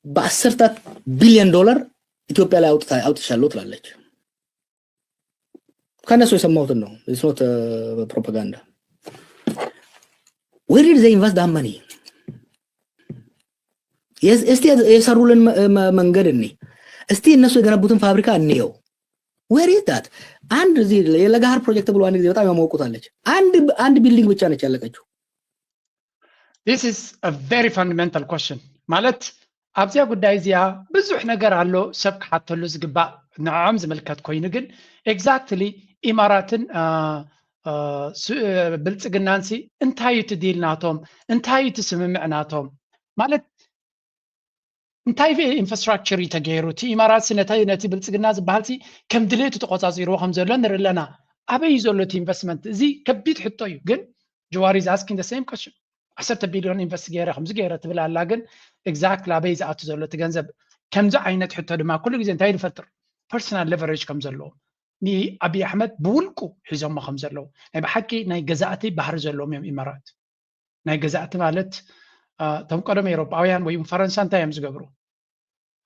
በአስርታት ቢሊዮን ዶላር ኢትዮጵያ ላይ አውጥቻለሁ ትላለች። ከነሱ የሰማሁትን ነው። It's not propaganda. Where did they invest that money? እስቲ የሰሩልን መንገድ እኔ እስቲ እነሱ የገነቡትን ፋብሪካ እንየው። Where is that? አንድ እዚህ የለጋሃር ፕሮጀክት ብሎ አንድ ጊዜ በጣም ያሞቁታለች። አንድ አንድ ቢልዲንግ ብቻ ነች ያለቀችው። This is a very fundamental question። ማለት ኣብዚያ ጉዳይ እዚኣ ብዙሕ ነገር ኣሎ ሰብ ክሓተሉ ዝግባእ ንዕዖም ዝምልከት ኮይኑ ግን exactly ኢማራትን ብልፅግናንሲ እንታይ እዩ እቲ ዲል ናቶም እንታይ እዩ እቲ ስምምዕ ናቶም ማለት እንታይ ኢንፍራስትራክቸር እዩ ተገይሩ እቲ ኢማራት ነቲ ብልፅግና ዝበሃል ከም ድሌቱ ተቆፃፂርዎ ከም ዘሎ ንርኢ ኣለና። ኣበይ እዩ ዘሎ እቲ ኢንቨስትመንት እዚ ከቢድ ሕቶ እዩ። ግን ጀዋር is asking the same question። ዓሰርተ ቢልዮን ኢንቨስት ገይረ ከምዚ ገይረ ትብል ኣላ ግን exactly ኣበይ ዝኣቱ ዘሎ እቲ ገንዘብ ከምዚ ዓይነት ሕቶ ድማ ኩሉ ግዜ እንታይ ዝፈጥር personal leverage ከም ዘለዎ ንኣብይ ኣሕመድ ብውልቁ ሒዞሞ ከም ዘለዉ ናይ ብሓቂ ናይ ገዛእቲ ባህሪ ዘለዎም እዮም ኢማራት። ናይ ገዛእቲ ማለት እቶም ቀደም ኤሮጳውያን ወይ ፈረንሳ እንታይ እዮም ዝገብሩ?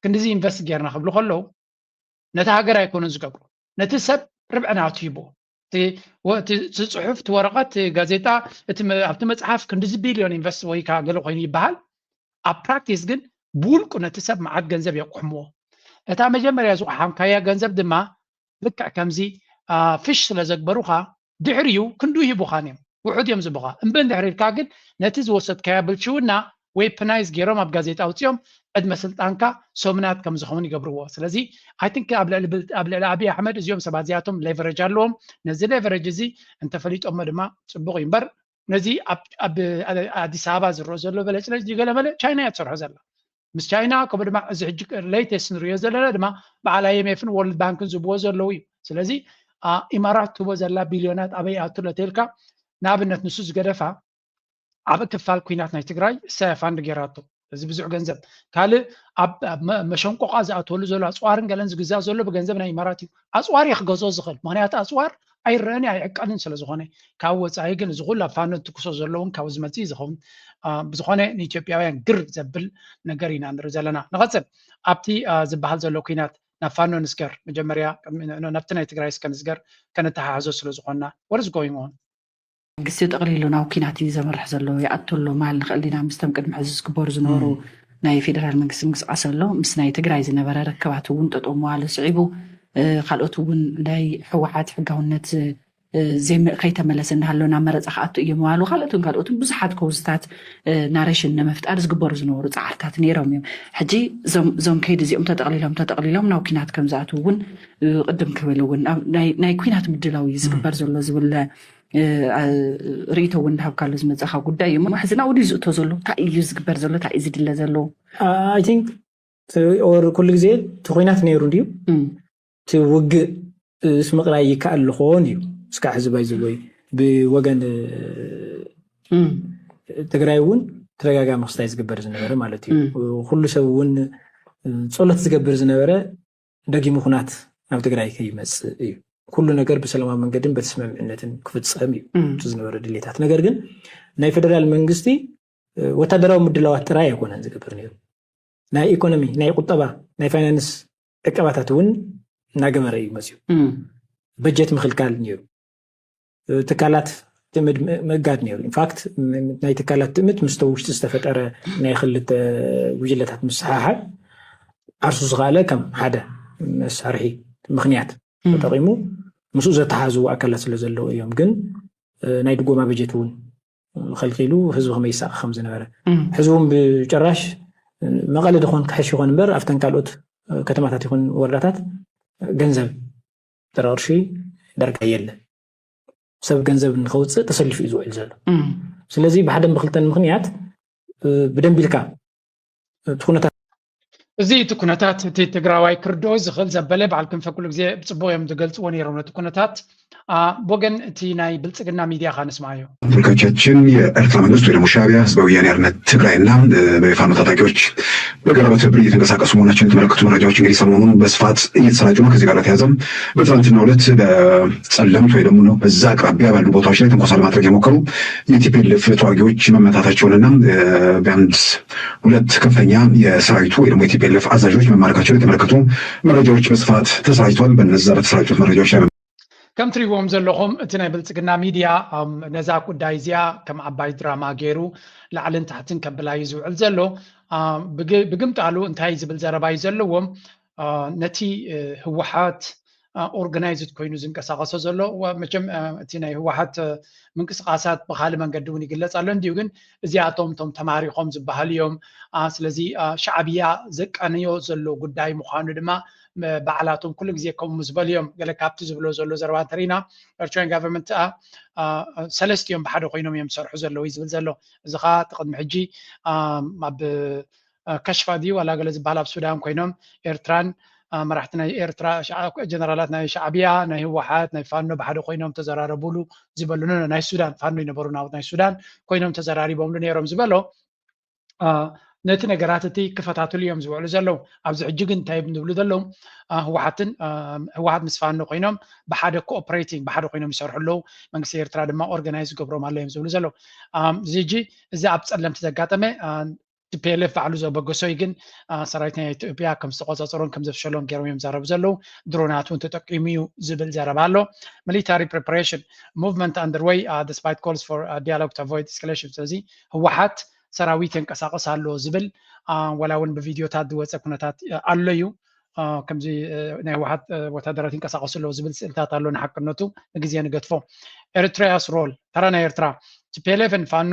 ክንድዚ ኢንቨስት ጌርና ክብሉ ከለዉ ነቲ ሃገር ኣይኮኑን ዝገብሩ፣ ነቲ ሰብ ርብዒ ናቱ ሂብዎ። እቲ ጽሑፍ፣ እቲ ወረቐት፣ ጋዜጣ፣ ኣብቲ መጽሓፍ ክንድዚ ቢልዮን ኢንቨስት ወይ ከዓ ገለ ኮይኑ ይበሃል። ኣብ ፕራክቲስ ግን ብውልቁ ነቲ ሰብ መዓት ገንዘብ የቁሕምዎ። እታ መጀመርያ ዝቑሓምካያ ገንዘብ ድማ ልክዕ ከምዚ ፍሽ ስለ ዘግበሩኻ ድሕሪኡ ክንዱ ይህቡኻን እዮም ውሑድ እዮም ዝቡኻ እምበር እንድሕር ኢልካ ግን ነቲ ዝወሰድካዮ ብልሽውና ዌፕናይዝ ገይሮም ኣብ ጋዜጣ ኣውፅኦም ዕድመ ስልጣንካ ሰሙናት ከም ዝኸውን ይገብርዎ። ስለዚ ኣይ ቲንክ ኣብ ልዕሊ ኣብይ ኣሕመድ እዚኦም ሰባት እዚኣቶም ሌቨሬጅ ኣለዎም። ነዚ ሌቨሬጅ እዚ እንተፈሊጦሞ ድማ ፅቡቕ እዩ እምበር ነዚ ኣብ ኣዲስ ኣበባ ዝረኦ ዘሎ በለጭለጭ ገለመለ ቻይና እያ ትሰርሖ ዘላ። ምስ ቻይና ከምኡ ድማ እዚ ሕጂ ሌተስት ንሪኦ ዘለና ድማ በዓል ኣይኤምኤፍን ወርልድ ባንክን ዝብዎ ዘለዉ እዩ። ስለዚ ኢማራት ትቦ ዘላ ቢልዮናት ኣበይ ኣቱ ለተልካ ንኣብነት ንሱ ዝገደፋ ዓብ ክፋል ኩናት ናይ ትግራይ እሳያ ፋንድ ገይራቶ። እዚ ብዙሕ ገንዘብ ካልእ ኣብ መሸንቆቃ ዝኣትወሉ ዘሎ ኣፅዋርን ገለን ዝግዛእ ዘሎ ብገንዘብ ናይ ኢማራት እዩ። ኣፅዋር እየ ክገዝኦ ዝኽእል ምክንያቱ ኣፅዋር ኣይረአን ኣይዕቀንን ስለ ዝኾነ ካብ ወፃኢ ግን እዚ ኩሉ ኣብ ፋኖ ትኩሶ ዘለውን ካብ ዝመፅእ ዝኸውን ብዝኾነ ንኢትዮጵያውያን ግር ዘብል ነገር ኢና ንርኢ ዘለና። ንቐፅል ኣብቲ ዝበሃል ዘሎ ኩናት ናብ ፋኖ ንስገር መጀመርያ ናብቲ ናይ ትግራይ እስከ ንስገር ከነተሓሕዞ ስለ ዝኾንና what is going on? መንግስቲ ጠቕሊሉ ናብ ኩናት እዩ ዘምርሕ ዘሎ ይኣቱ ኣሎ ማል ንኽእል ኢና ምስቶም ቅድሚ ሕዚ ዝግበሩ ዝነበሩ ናይ ፌደራል መንግስቲ ምንቅስቃስ ኣሎ ምስ ናይ ትግራይ ዝነበረ ርክባት እውን ጠጠው ምባሉ ስዒቡ ካልኦት እውን ናይ ህወሓት ሕጋውነት ከይተመለሰ እናሃለወ ናብ መረፃ ክኣቱ እየ ምባሉ ካልኦትን ካልኦትን ብዙሓት ኮዝታት ናሬሽን ንምፍጣር ዝግበሩ ዝነበሩ ፃዕርታት ነይሮም እዮም። ሕጂ እዞም ከይዲ እዚኦም ተጠቕሊሎም ተጠቕሊሎም ናብ ኩናት ከም ዝኣትው እውን ቅድም ክብል እውን ናይ ኩናት ምድላው እዩ ዝግበር ዘሎ ዝብል ርእይቶ እውን እንዳሃብካሉ ዝመፀኻ ጉዳይ እዩ። ሕዚ ናብኡ ድዩ ዝእቶ ዘሎ? እንታይ እዩ ዝግበር ዘሎ? እንታይ እዩ ዝድለ ዘሎ? I think ኦር ኩሉ ግዜ እቲ ኩናት ነይሩ እንድዩ። እቲ ውግእ ምስ ምቕላይ ይከኣል ዝኾን እዩ እስካዕ ሕዚ ባይዘወይ ብወገን ትግራይ እውን ተደጋጋሚ ክስታይ ዝግበር ዝነበረ ማለት እዩ። ኩሉ ሰብ እውን ጸሎት ዝገብር ዝነበረ ደጊሙ ኩናት ናብ ትግራይ ከይመፅእ እዩ። ኩሉ ነገር ብሰላማዊ መንገድን በቲ ስምምዕነትን ክፍፀም እዩ ዝነበረ ድሌታት። ነገር ግን ናይ ፌደራል መንግስቲ ወታደራዊ ምድላዋት ጥራይ ኣይኮነን ዝገብር ነይሩ። ናይ ኢኮኖሚ፣ ናይ ቁጠባ፣ ናይ ፋይናንስ ዕቀባታት እውን እናገበረ እዩ መፅዩ። በጀት ምክልካል ነይሩ። ትካላት ትምድ ምእጋድ ነይሩ። ኢንፋክት ናይ ትካላት ትምድ ምስተ ውሽጢ ዝተፈጠረ ናይ ክልተ ጉጅለታት ምስሓሓብ ዓርሱ ዝኸኣለ ከም ሓደ መሳርሒ ምክንያት ተጠቂሙ ምስኡ ዘተሓዙ ኣካላት ስለ ዘለዉ እዮም። ግን ናይ ድጎማ በጀት እውን ከልኪሉ ህዝቢ ከመይ ይሳቀ ከም ዝነበረ ሕዚ እውን ብጭራሽ መቐለ ድኾን ክሕሽ ይኾን እምበር ኣብተን ካልኦት ከተማታት ይኹን ወረዳታት ገንዘብ ጥረ ቅርሺ ዳርጋ የለን። ሰብ ገንዘብ ንኸውፅእ ተሰሊፉ እዩ ዝውዕል ዘሎ። ስለዚ ብሓደን ብክልተን ምክንያት ብደንብ ኢልካ እቲ ኩነታት እዚ እቲ ኩነታት እቲ ትግራዋይ ክርድኦ ዝኽእል ዘበለ በዓል ክንፈ ኩሉ ግዜ ብፅቡቅ እዮም ዝገልፅዎ ነይሮም ነቲ ኩነታት። ብወገን እቲ ናይ ብልፅግና ሚድያ ካ ንስማዮ። ተመልካቾቻችን የኤርትራ መንግስት ወይ ደግሞ ሻዕቢያ ህዝባዊ ወያኔ ሓርነት ትግራይና በፋኖ ታጣቂዎች በጋራ በትብብር እየተንቀሳቀሱ መሆናቸውን የተመለከቱ መረጃዎች እንግዲህ ሰሞኑን በስፋት እየተሰራጩ ነው። ከዚህ ጋር በተያያዘም በትናንትናው ዕለት በጸለምት ወይ ደግሞ ነው በዛ አቅራቢያ ባሉ ቦታዎች ላይ ትንኮሳ ለማድረግ የሞከሩ የቲፒኤልኤፍ ተዋጊዎች መመታታቸውንና ቢያንስ ሁለት ከፍተኛ የሰራዊቱ ወይ ደግሞ የቲፒኤልኤፍ አዛዦች መማረካቸውን የተመለከቱ መረጃዎች በስፋት ተሰራጭተዋል። በነዛ በተሰራጩት መረጃዎች ላይ ከም ትሪእዎም ዘለኹም እቲ ናይ ብልፅግና ሚድያ ነዛ ጉዳይ እዚኣ ከም ዓባይ ድራማ ገይሩ ላዕልን ታሕትን ከብላ እዩ ዝውዕል ዘሎ። ብግምጣሉ እንታይ ዝብል ዘረባ እዩ ዘለዎም? ነቲ ህወሓት ኦርጋናይዝድ ኮይኑ ዝንቀሳቀሶ ዘሎ መቸም እቲ ናይ ህወሓት ምንቅስቃሳት ብካልእ መንገዲ እውን ይግለፅ ኣሎ እንዲዩ። ግን እዚኣቶም ቶም ተማሪኾም ዝበሃሉ እዮም። ስለዚ ሻዕብያ ዘቃንዮ ዘሎ ጉዳይ ምዃኑ ድማ ባዕላቶም ኩሉ ግዜ ከምኡ ምስ በሉ እዮም። ገለ ካብቲ ዝብሎ ዘሎ ዘረባ እንተሪኢና ኤርትራን ጋቨርንመንት ሰለስቲኦም ብሓደ ኮይኖም እዮም ዝሰርሑ ዘለዉ ዝብል ዘሎ። እዚ ከዓ እቲ ቅድሚ ሕጂ ኣብ ከሽፋ ድዩ ዋላ ገለ ዝበሃል ኣብ ሱዳን ኮይኖም ኤርትራን መራሕቲ ናይ ኤርትራ ጀነራላት ናይ ሻዕብያ ናይ ህወሓት ናይ ፋኖ ብሓደ ኮይኖም ተዘራረቡሉ ዝበሉን ናይ ሱዳን ፋኖ ይነበሩ ናውት ናይ ሱዳን ኮይኖም ተዘራሪቦምሉ ነይሮም ዝበሎ ነቲ ነገራት እቲ ክፈታትሉ እዮም ዝውዕሉ ዘለዉ። ኣብዚ ሕጂ ግን እንታይ እዮም ዝብሉ ዘለዉ? ህወሓትን ህወሓት ምስ ፋኖ ኮይኖም ብሓደ ኮኦፕሬቲንግ ብሓደ ኮይኖም ይሰርሑ ኣለዉ። መንግስቲ ኤርትራ ድማ ኦርጋናይዝ ዝገብሮም ኣሎ እዮም ዝብሉ ዘለዉ። እዚ ሕጂ እዚ ኣብ ፀለምቲ ዘጋጠመ ቲፒኤልኤፍ ባዕሉ ዘበገሶ እዩ። ግን ሰራዊት ናይ ኢትዮጵያ ከም ዝተቆፃፀሮን ከም ዘፍሸሎን ገይሮም እዮም ዘረቡ ዘለዉ። ድሮናት እውን ተጠቂሙ እዩ ዝብል ዘረባ ኣሎ። Military preparation movement underway despite calls for dialogue to avoid escalation። ስለዚ ህወሓት ሰራዊት የንቀሳቀስ ኣሎ ዝብል ዋላ እውን ብቪድዮታት ዝወፀ ኩነታት ኣሎ እዩ። ከምዚ ናይ ህወሓት ወታደራት ይንቀሳቀሱ ኣለዉ ዝብል ስእልታት ኣሎ። ንሓቅነቱ ንግዜ ንገድፎ። ኤሪትሪያስ ሮል ተራ ናይ ኤርትራ ቲፒኤልኤፍ ፋኖ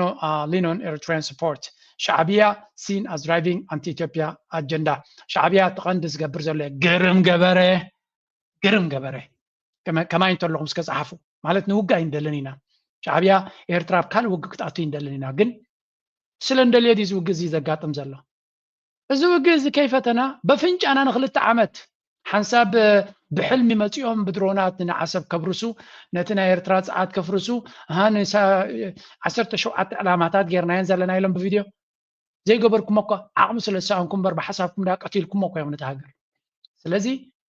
ሊኖን ኤሪትሪያን ስፖርት ሻዕብያ seen as driving anti Ethiopia agenda። ሻዕብያ እቲ ቀንዲ ዝገብር ዘሎ ግርም ገበረ ግርም ገበረ ከማይ እንተለኹም እስከ ፀሓፉ ማለት ንውግእ ኣይንደልን ኢና። ሻዕብያ ኤርትራ ኣብ ካልእ ውግእ ክትኣቱ ኣይንደልን ኢና። ግን ስለ እንደልዮ ድዩ እዚ ውግእ እዚ ዘጋጥም ዘሎ? እዚ ውግእ እዚ ከይፈተና በፍንጫና ንክልተ ዓመት ሓንሳብ ብሕልሚ መፂኦም ብድሮናት ንዓሰብ ከብርሱ ነቲ ናይ ኤርትራ ፀዓት ከፍርሱ ሃን ዓሰርተ ሸውዓተ ዕላማታት ጌርናየን ዘለና ኢሎም ብቪድዮ ዘይገበርኩሞ እኳ ዓቕሚ ስለ ዝሰኣንኩም እምበር ብሓሳብኩም ዳ ቀቲልኩሞ እኳ እዮም ነቲ ሃገር። ስለዚ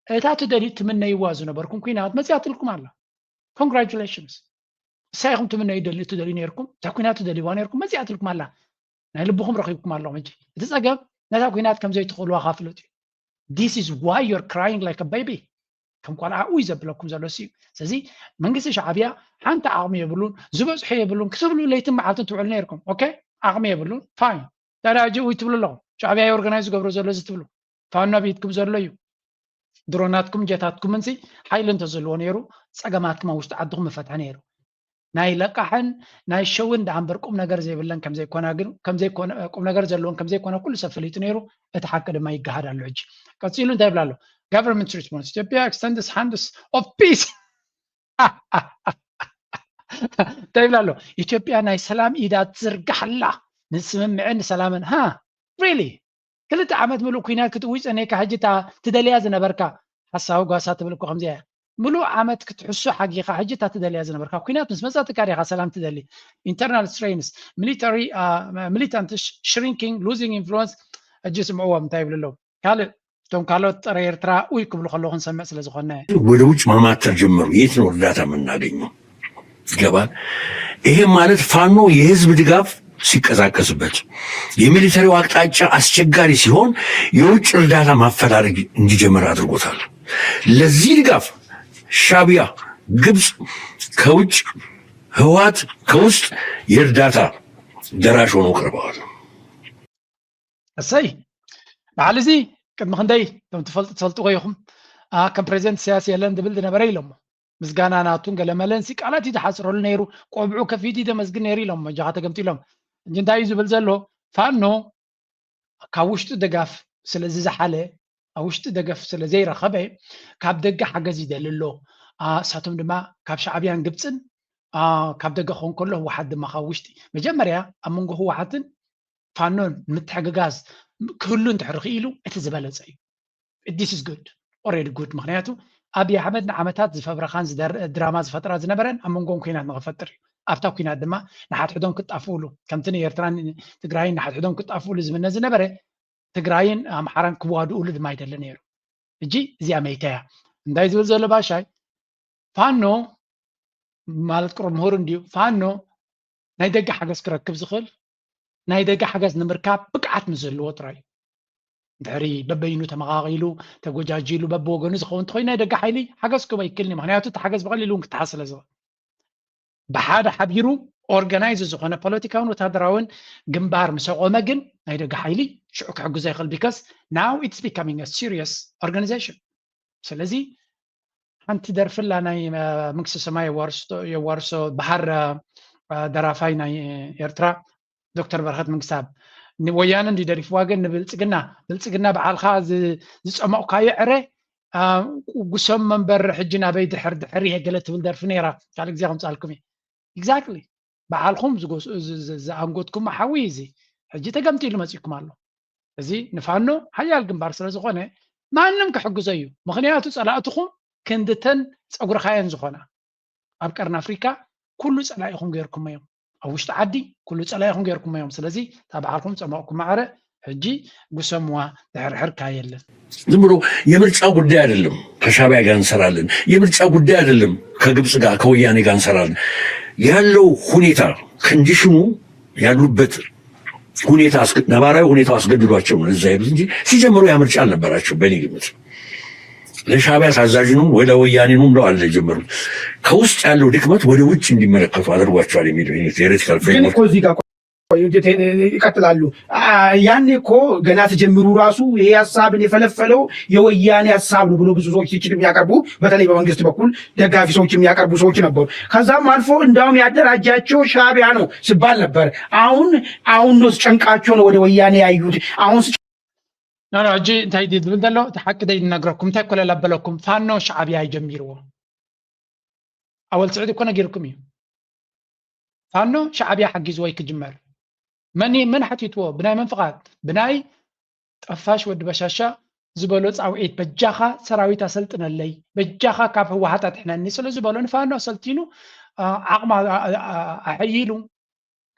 እታ ትደልዩ ትምነይዋ ዝነበርኩም ኩናት መፅያትልኩም ኣላ። Congratulations። እሳ ኢኹም ትምነዩ ደልዩ ትደልዩ ነይርኩም እታ ኩናት ትደልይዋ ነይርኩም መፅያትልኩም ኣላ። ናይ ልብኹም ረኺብኩም ኣለኹም። ሕጂ እቲ ፀገም ነታ ኩናት ከም ዘይትኽእልዋ ከፍለጡ እዩ። This is why you're crying like a baby። ከም ቆልዓ ኡይ ዘብለኩም ዘሎ እሱ እዩ። ስለዚ መንግስቲ ሻዕብያ ሓንቲ ዓቕሚ የብሉን ዝበፅሖ የብሉን ክትብሉ ለይትን መዓልትን ትውዕሉ ነይርኩም። ኦኬ ዓቕሚ የብሉን ፋይን። ታዲያ ሕጂ ኡይ ትብሉ ኣለኹም። ሻዕብያ ኦርጋናይዝ ዝገብሮ ዘሎ እዚ ትብሉ ፋኖ ኣብ ኢድኩም ዘሎ እዩ። ድሮናትኩም ጀታትኩም እንሲ ሓይሊ እንተዝህልዎ ነይሩ ፀገማትኩም ኣብ ውሽጢ ዓድኹም ምፈትሐ ነይሩ። ናይ ለቃሕን ናይ ሸውን ደኣ እምበር ቁም ነገር ዘይብለን ከምዘይኮና ግን ከምዘይኮነ ቁም ነገር ዘለዎን ከምዘይኮነ ኩሉ ሰብ ፈሊጡ ነይሩ። እቲ ሓቂ ድማ ይገሃድ ኣሎ። ሕጂ ቀፂሉ እንታይ ይብል ኣሎ? Government response Ethiopia extends hands of peace እንታይ ይብል ኣሎ? ኢትዮጵያ ናይ ሰላም ኢዳ ትዝርጋሕ ኣላ ንስምምዕን ንሰላምን ሃ really ክልተ ዓመት ምሉእ ኩናት ክትእውጅ ጸኒሕካ፣ ሕጂ እታ ትደልያ ዝነበርካ ሓሳዊ ጓሳ ትብል እኮ ከምዚኣ እያ። ምሉእ ዓመት ክትሕሱ ሓጊኻ፣ ሕጂ እታ ትደልያ ዝነበርካ ኩናት ምስ መጻትካ ዲኻ ሰላም ትደሊ? Internal strains, military, uh, militant shrinking, losing influence. ሕጂ ስምዕዎም እንታይ ይብሉ ኣለዉ። ካልእ እቶም ካልኦት ጸረ ኤርትራ ኡይ ክብሉ ከለዉ ክንሰምዕ ስለ ዝኾነ። ወደ ውጭ ማማተር ጀመሩ። የት ነው እርዳታ የምናገኘው? ይገባል። ይሄ ማለት ፋኖ የህዝብ ድጋፍ ሲቀዛቀዝበት፣ የሚሊተሪው አቅጣጫ አስቸጋሪ ሲሆን የውጭ እርዳታ ማፈላለግ እንዲጀምር አድርጎታል። ለዚህ ድጋፍ ሻቢያ፣ ግብፅ ከውጭ፣ ህወሓት ከውስጥ የእርዳታ ደራሽ ሆነው ቀርበዋል። እሰይ፣ በዓል እዚ ቅድሚ ክንደይ ከም ትፈልጡ ትፈልጥዎ ኢኹም። አ፣ ከም ፕሬዚደንት ኢሳያስ የለን ዝብል ዝነበረ ኢሎሞ። ምስጋና ናቱን ገለመለን ሲ ቃላት እዩ ዝሓፅረሉ ነይሩ። ቆብዑ ከፊቱ እዩ ዘመስግን ነይሩ ኢሎሞ። እጃኻ ተገምጢሎም። እንጂ እንታይ እዩ ዝብል ዘሎ? ፋኖ ካብ ውሽጡ ደጋፍ ስለ ዝዘሓለ፣ ኣብ ውሽጡ ደገፍ ስለ ዘይረኸበ፣ ካብ ደገ ሓገዝ ይደሊ ኣሎ። አ፣ እሳቶም ድማ ካብ ሻዕብያን ግብፅን፣ አ፣ ካብ ደገ ክኸውን ከሎ ህወሓት ድማ ካብ ውሽጢ። መጀመርያ ኣብ መንጎ ህወሓትን ፋኖን ምትሕግጋዝ ክህሉ እንድሕር ክኢሉ እቲ ዝበለጸ እዩ። This is good, already good። ምኽንያቱ ኣብይ ኣሕመድ ንዓመታት ዝፈብረኻን ዝደር-፣ ድራማ ዝፈጥራ ዝነበረን ኣብ መንጎም ኩናት ንኽፈጥር እዩ። ኣብታ ኩናት ድማ ንሓድሕዶም ክጣፍኡሉ፣ ከምቲ ንኤርትራን ትግራይን ንሓድሕዶም ክጣፍኡሉ ዝምነ ዝነበረ፣ ትግራይን ኣምሓራን ክዋድኡሉ ድማ ይደሊ ነይሩ። ሕጂ እዚኣ መይታ እያ። እንታይ ዝብል ዘሎ ባሻይ? ፋኖ ማለት ቅሩብ ምሁር እንድዩ። ፋኖ ናይ ደገ ሓገዝ ክረክብ ዝኽእል ናይ ደገ ሓገዝ ንምርካብ ብቅዓት ምስ ዝህልዎ ጥራይ እዩ። እንድሕሪ በበይኑ ተመቓቒሉ፣ ተጎጃጂሉ፣ በብወገኑ ዝኸውን እንተኾይኑ ናይ ደገ ሓይሊ ሓገዝ ክህቦ ኣይክእልን እዩ። ምኽንያቱ እቲ ሓገዝ ብቐሊሉ እውን ክተሓዝ ስለ ዝኽእል። ብሓደ ሓቢሩ ኦርጋናይዝ ዝኾነ ፖለቲካውን ወታደራውን ግንባር ምስ ኣቆመ ግን ናይ ደገ ሓይሊ ሽዑ ክሕግዞ ይኽእል። Because now it's becoming a serious organization። ስለዚ ሓንቲ ደርፊ ኣላ ናይ፣ አ፣ መንግስተ ሰማይ የዋርሶ፣ የዋርሶ በሃር፣ አ፣ ደራፋይ ናይ ኤርትራ ዶክተር በረኸት መንግስተኣብ። ንወያነ እንዲ ደሪፍዋ ግን ንብልጽግና፣ ብልጽግና በዓልኻ ዝ-፣ ዝጸመቕካዮ ዕረ፣ አ፣ ጉሰም መንበር ሕጂ ናበይ ድሕር ድሕር እየ ገለ ትብል ደርፊ ነይራ። ካልእ ግዜ ከምጻልኩም እየ። Exactly። በዓልኹም ዝጎስ-፣ ዝ-፣ ዝ-፣ ዝኣንጎትኩም ሓዊ እዚ ሕጂ ተገምጢሉ መጺእኩም ኣሎ። እዚ ንፋኖ ሓያል ግንባር ስለ ዝኾነ ማንም ክሕግዞ እዩ። ምኽንያቱ ጸላእትኹም ክንድተን ጸጉርኻየን ዝኾና ኣብ ቀርኒ ኣፍሪካ ኩሉ ጸላኢኹም ገይርኩሞ እዮም። ኣብ ውሽጢ ዓዲ ኩሉ ጸላኢኹም ገይርኩሞ እዮም። ስለዚ እታ በዓልኩም ጸመቕኩም ማዕረ ሕጂ ጉሰምዋ ድሕርሕርካ የለን። ዝም ብሎ የምርጫ ጉዳይ አይደለም። ከሻቢያ ጋር እንሰራለን። የምርጫ ጉዳይ አይደለም። ከግብፅ ጋር ከወያኔ ጋር እንሰራለን። ያለው ሁኔታ ኮንዲሽኑ ያሉበት ሁኔታ አስገ-፣ ነባራዊ ሁኔታው አስገድዷቸው ነው እዛ ሄዱት እንጂ ሲጀምሩ ያ ምርጫ አልነበራቸው በእኔ ግምት። ለሻቢያ ታዛዥ ነው ወይ ለወያኔ ነው ብለው አልጀመሩም። ከውስጥ ያለው ድክመት ወደ ውጭ እንዲመለከቱ አድርጓቸዋል የሚል ቴዎሬቲካል ግን ፍሬምወርክ እኮ እዚህ ጋር ቆይ፣ ይቀጥላሉ። አ፣ ያኔ እኮ ገና ሲጀምሩ ራሱ ይሄ ሀሳብን የፈለፈለው የወያኔ ሀሳብ ነው ብሎ ብዙ ሰዎች ትችት የሚያቀርቡ፣ በተለይ በመንግስት በኩል ደጋፊ ሰዎች የሚያቀርቡ ሰዎች ነበሩ። ከዛም አልፎ እንዳውም ያደራጃቸው ሻቢያ ነው ሲባል ነበር። አሁን፣ አሁን ነው ጨንቃቸው ነው ወደ ወያኔ ያዩት። አሁን ስ- ኖ፣ ኖ፣ ሕጂ እንታይ ድዩ ዝብል ዘሎ? እቲ ሓቂ ደይ ዝነግረኩም፣ እንታይ ኮለል ኣበለኩም? ፋኖ ሻዕብያ ይጀሚርዎ። ኣወል ስዒድ እኮ ነጊርኩም እዩ። ፋኖ ሻዕብያ ሓጊዝዎ እዩ ክጅመር። መን፣ መን ሓቲትዎ? ብናይ መን ፍቓድ? ብናይ ጠፋሽ ወዲ በሻሻ ዝበሎ ጻውዒት፣ በጃኻ ሰራዊት ኣሰልጥነለይ፣ በጃኻ ካብ ህወሓት ኣድሕነኒ ስለ ዝበሎ ንፋኖ ኣሰልጢኑ፣ አ፣ ዓቕማ፣ አ፣ አ፣ አ፣ ኣሐይሉ፣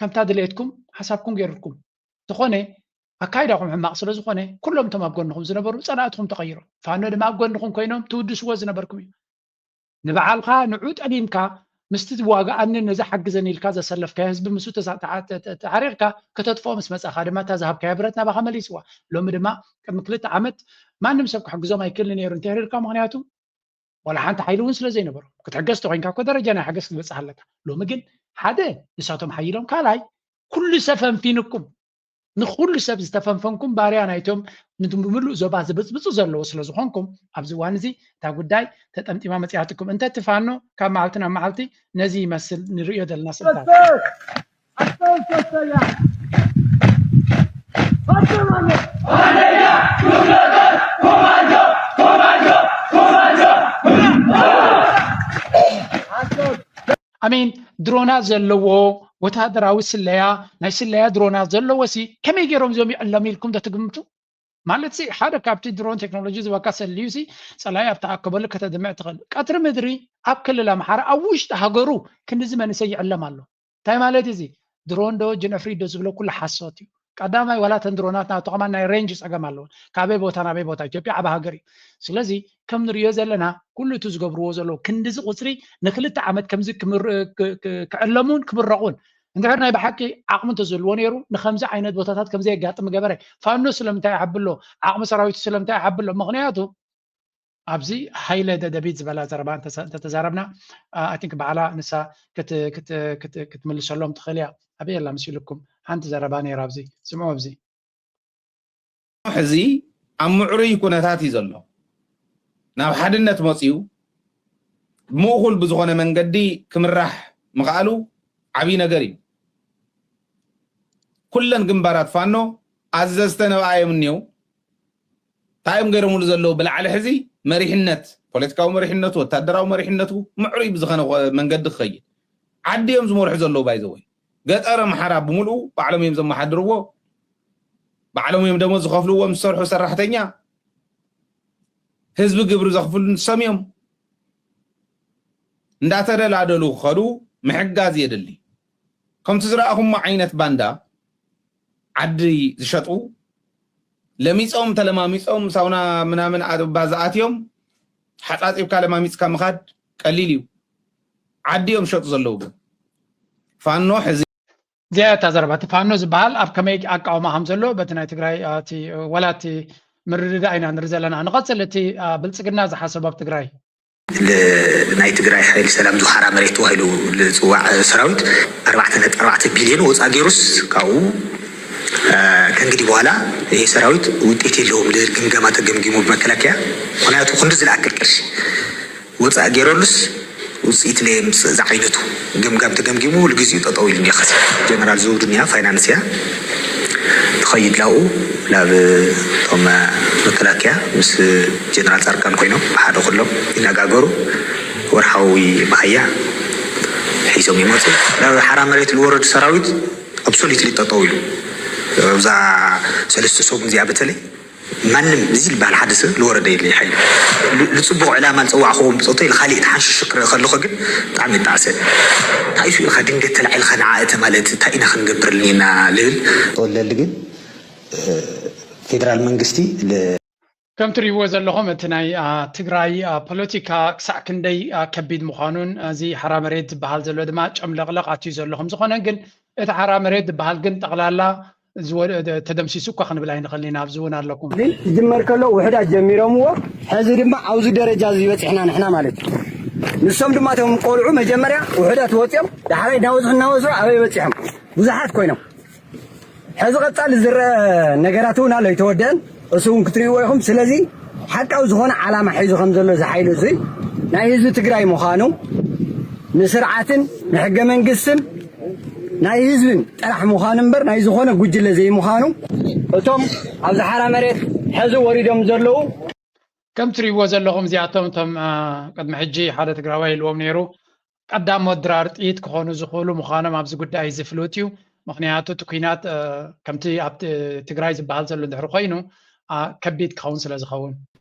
ከምታ ድሌትኩም ሓሳብኩም ገይሩልኩም። ዝኾነ ኣካይዳኹም ሕማቕ ስለ ዝኾነ፣ ኩሎም እቶም ኣብ ጎንኹም ዝነበሩ ጸላእትኹም ተቐይሮም። ፋኖ ድማ ኣብ ጎንኹም ኮይኖም ትውድስዎ ዝነበርኩም እዩ። ንበዓልካ ንዑ ጠሊምካ ምስቲ ዝዋግኣኒ ነዚ ሓግዘኒ ኢልካ ዘሰለፍካዮ ህዝቢ ምስኡ ተሳ-፣ ተዓ-፣ ተ-፣ ተ-፣ ተዓሪቕካ ከተጥፍኦ ምስ መጻኻ ድማ እታ ዝሃብካያ ብረት ናባኻ መሊስዋ። ሎሚ ድማ ቅድሚ ክልተ ዓመት ማንም ሰብ ክሕግዞም ኣይክእልን ነይሩ እንተሪርካ፣ ምኽንያቱ ዋላ ሓንቲ ሓይሊ እውን ስለ ዘይነበሮም። ክትሕገዝ ተኾይንካ እኮ ደረጃ ናይ ሓገዝ ክትበጽሕ ኣለካ። ሎሚ ግን ሓደ ንሳቶም ሓይሎም፣ ካልኣይ ኩሉ ሰብ ፈንፊንኩም፣ ንኹሉ ሰብ ዝተፈንፈንኩም ባርያ ናይቶም ንብምሉእ ዞባ ዝብጽብጹ ዘለዉ ስለ ዝኾንኩም፣ ኣብዚ እዋን እዚ እታ ጉዳይ ተጠምጢማ መጺኣትኩም። እንተ እቲ ፋኖ ካብ መዓልቲ ናብ መዓልቲ ነዚ ይመስል ንርእዮ ዘለና ስእልታት። I mean፣ ድሮናት ዘለዎ ወታደራዊ ስለያ፣ ናይ ስለያ ድሮናት ዘለዎ ሲ ከመይ ገይሮም እዚኦም ይዕለሙ ኢልኩም ዶ ትግምቱ? ማለት ሲ ሓደ ካብቲ ድሮን ቴክኖሎጂ ዝበካ ሰልዩ ሲ ጸላኢ ኣብ ተኣከበሉ ከተድምዕ ትኽእል። ቀትሪ ምድሪ ኣብ ክልል ኣምሓራ ኣብ ውሽጢ ሃገሩ ክንድዚ መንእሰይ ይዕለም ኣሎ። እንታይ ማለት እዚ? ድሮን ዶ ጅነፍሪ ዶ ዝብሎ ኩሉ ሓሶት እዩ። ቀዳማይ ዋላ ተን ድሮናት ናቱ ከማን ናይ ሬንጅ ጸገም ኣለዎ። ካበይ ቦታ ናበይ ቦታ? ኢትዮጵያ ዓቢ ሃገር እዩ። ስለዚ ከም ንሪኦ ዘለና ኩሉ እቲ ዝገብርዎ ዘለዉ ክንድዚ ቁጽሪ ንክልተ ዓመት ከምዚ ክምር- ክ- ክ- ክዕለሙን ክምረቑን እንድሕር ናይ ብሓቂ ዓቕሚ እንተዝህልዎ ነይሩ ንከምዚ ዓይነት ቦታታት ከምዚ የጋጥም ገበረ። ፋኖ ስለምንታይ ይዓቢ ኣሎ? ዓቕሚ ሰራዊቱ ስለምንታይ ይዓቢ ኣሎ? ምኽንያቱ ኣብዚ ሃይለ ደደቢት ዝበላ ዘረባ እንተሰ- እንተተዛረብና ኣይ ቲንክ ባዕላ ንሳ ክት- ክት- ክት- ክትምልሰሎም ትኽእል እያ። ኣበይ ኣላ መሲልኩም? ሓንቲ ዘረባ ነይራ ኣብዚ ስምዑ። ኣብዚ ሕዚ ኣብ ምዕሩይ ኩነታት እዩ ዘሎ። ናብ ሓድነት መፂኡ ብምእኹል ብዝኾነ መንገዲ ክምራሕ ምኽኣሉ ዓብዪ ነገር እዩ። ኩለን ግንባራት ፋኖ ኣዘዝተ ነብኣ እዮም እኒው። እንታይ እዮም ገይሮምሉ ዘለዉ? ብላዕሊ ሕዚ መሪሕነት፣ ፖለቲካዊ መሪሕነቱ፣ ወታደራዊ መሪሕነቱ ምዕሩይ ብዝኾነ መንገዲ ክኸይድ ዓዲ እዮም ዝመርሑ ዘለዉ። ባይዘወይ ገጠር ኣምሓራ ብምልኡ ባዕሎም እዮም ዘመሓድርዎ። ባዕሎም እዮም ደሞዝ ዝኸፍልዎ ምስ ዝሰርሑ ሰራሕተኛ፣ ህዝቢ ግብሪ ዘኽፍሉ ንሶም እዮም። እንዳተደላደሉ ክኸዱ ምሕጋዝ የድሊ። ከምቲ ዝረኣኹሞ ዓይነት ባንዳ ዓዲ ዝሸጡ ለሚፆም ተለማሚፆም ሳውና ምናምን ኣባ ዝኣትዮም ሓፃፂብካ ለማሚፅካ ምኻድ ቀሊል እዩ። ዓዲ እዮም ዝሸጡ ዘለዉ። ግን ፋኖ ሕዚ እዚኣ እታ ዘረባ እቲ ፋኖ ዝበሃል ኣብ ከመይ ኣቃውማ ከም ዘሎ በቲ ናይ ትግራይ እቲ ወላ እቲ ምርድዳእ ኢና ንርኢ ዘለና። ንቐፅል። እቲ ብልፅግና ዝሓሰቦ ኣብ ትግራይ ናይ ትግራይ ሓይሊ ሰላም ዙ ሓራ መሬት ተባሂሉ ዝፅዋዕ ሰራዊት ኣርባዕተ ነጥቢ ኣርባዕተ ቢልዮን ወፃ ገይሩስ ካብኡ ከእንግዲህ በኋላ ይሄ ሰራዊት ውጤት የለውም ዝብል ግምገማ ተገምጊሙ ብመከላከያ። ምክንያቱ ክንዲ ዝለኣክል ቅርሺ ወፃእ ገይረሉስ ውፅኢት ለየምፅእ ዝዓይነቱ ገምጋም ተገምጊሙ ሁልጊዜኡ ጠጠው ኢሉ እኒኦ። ከዚ ጀነራል ዘውዱ እኒኣ ፋይናንስ እያ ትኸይድ ላብኡ ናብ እቶም መከላከያ ምስ ጀነራል ፃድቃን ኮይኖም ብሓደ ኩሎም ይነጋገሩ። ወርሓዊ መሃያ ሒዞም ይመፁ። ናብ ሓራ መሬት ዝወረዱ ሰራዊት ኣብሶሉትሊ ጠጠው ኢሉ ኣብዛ ሰለስተ ሰሙን እዚኣ በተለይ ማንም እዚ ዝበሃል ሓደ ሰብ ዝወረደ የለ ሓይሉ ዝፅቡቕ ዕላማ ዝፀዋዕኽዎም ብፆቶ ኢለ ካሊእ ተሓንሽሹ ክርኢ ከለኹ ግን ብጣዕሚ ይጣዕሰ። እንታይ ኢሱ ኢልካ ድንገት ተላዒልካ ንዓ እቲ ማለት እንታይ ኢና ክንገብር ኣለና ልብል ተወለሊ ግን ፌደራል መንግስቲ ከም ትሪእዎ ዘለኹም እቲ ናይ ትግራይ ፖለቲካ ክሳዕ ክንደይ ከቢድ ምዃኑን እዚ ሓራ መሬት ዝበሃል ዘሎ ድማ ጨምለቕለቕ ኣትዩ ዘሎ ከም ዝኾነ ግን እቲ ሓራ መሬት ዝበሃል ግን ጠቕላላ ተደምሲሱ እኳ ክንብል ኣይንኽእል ኢና። ኣብዚ እውን ኣለኩም። ግን ክጅመር ከሎ ውሕዳት ጀሚሮምዎ፣ ሕዚ ድማ ኣብዚ ደረጃ እዚ በፂሕና ንሕና ማለት እዩ። ንሶም ድማ እቶም ቆልዑ መጀመርያ ውሕዳት ወፂኦም ዳሕራይ እናወፁ እናወፁ ኣበይ በፂሖም ብዙሓት ኮይኖም ሕዚ ቀፃሊ ዝረአ ነገራት እውን ኣሎ ኣይተወደአን። እሱ እውን ክትሪእዎ ኢኹም። ስለዚ ሓቃዊ ዝኾነ ዓላማ ሒዙ ከም ዘሎ እዚ ሓይሊ እዙይ ናይ ህዝቢ ትግራይ ምዃኑ ንስርዓትን ንሕገ መንግስትን ናይ ህዝብን ጥራሕ ምዃኑ እምበር ናይ ዝኾነ ጉጅለ ዘይምዃኑ እቶም ኣብዚ ሓራ መሬት ሕዚ ወሪዶም ዘለዉ ከም ትሪእዎ ዘለኹም እዚኣቶም እቶም ቅድሚ ሕጂ ሓደ ትግራዋይ ኢልዎም ነይሩ ቀዳሞት ድራር ጥይት ክኾኑ ዝኽእሉ ምዃኖም ኣብዚ ጉዳይ እዚ ፍሉጥ እዩ። ምኽንያቱ እቲ ኲናት ከምቲ ኣብ ትግራይ ዝበሃል ዘሎ እንድሕር ኮይኑ ከቢድ ክኸውን ስለ ዝኸውን።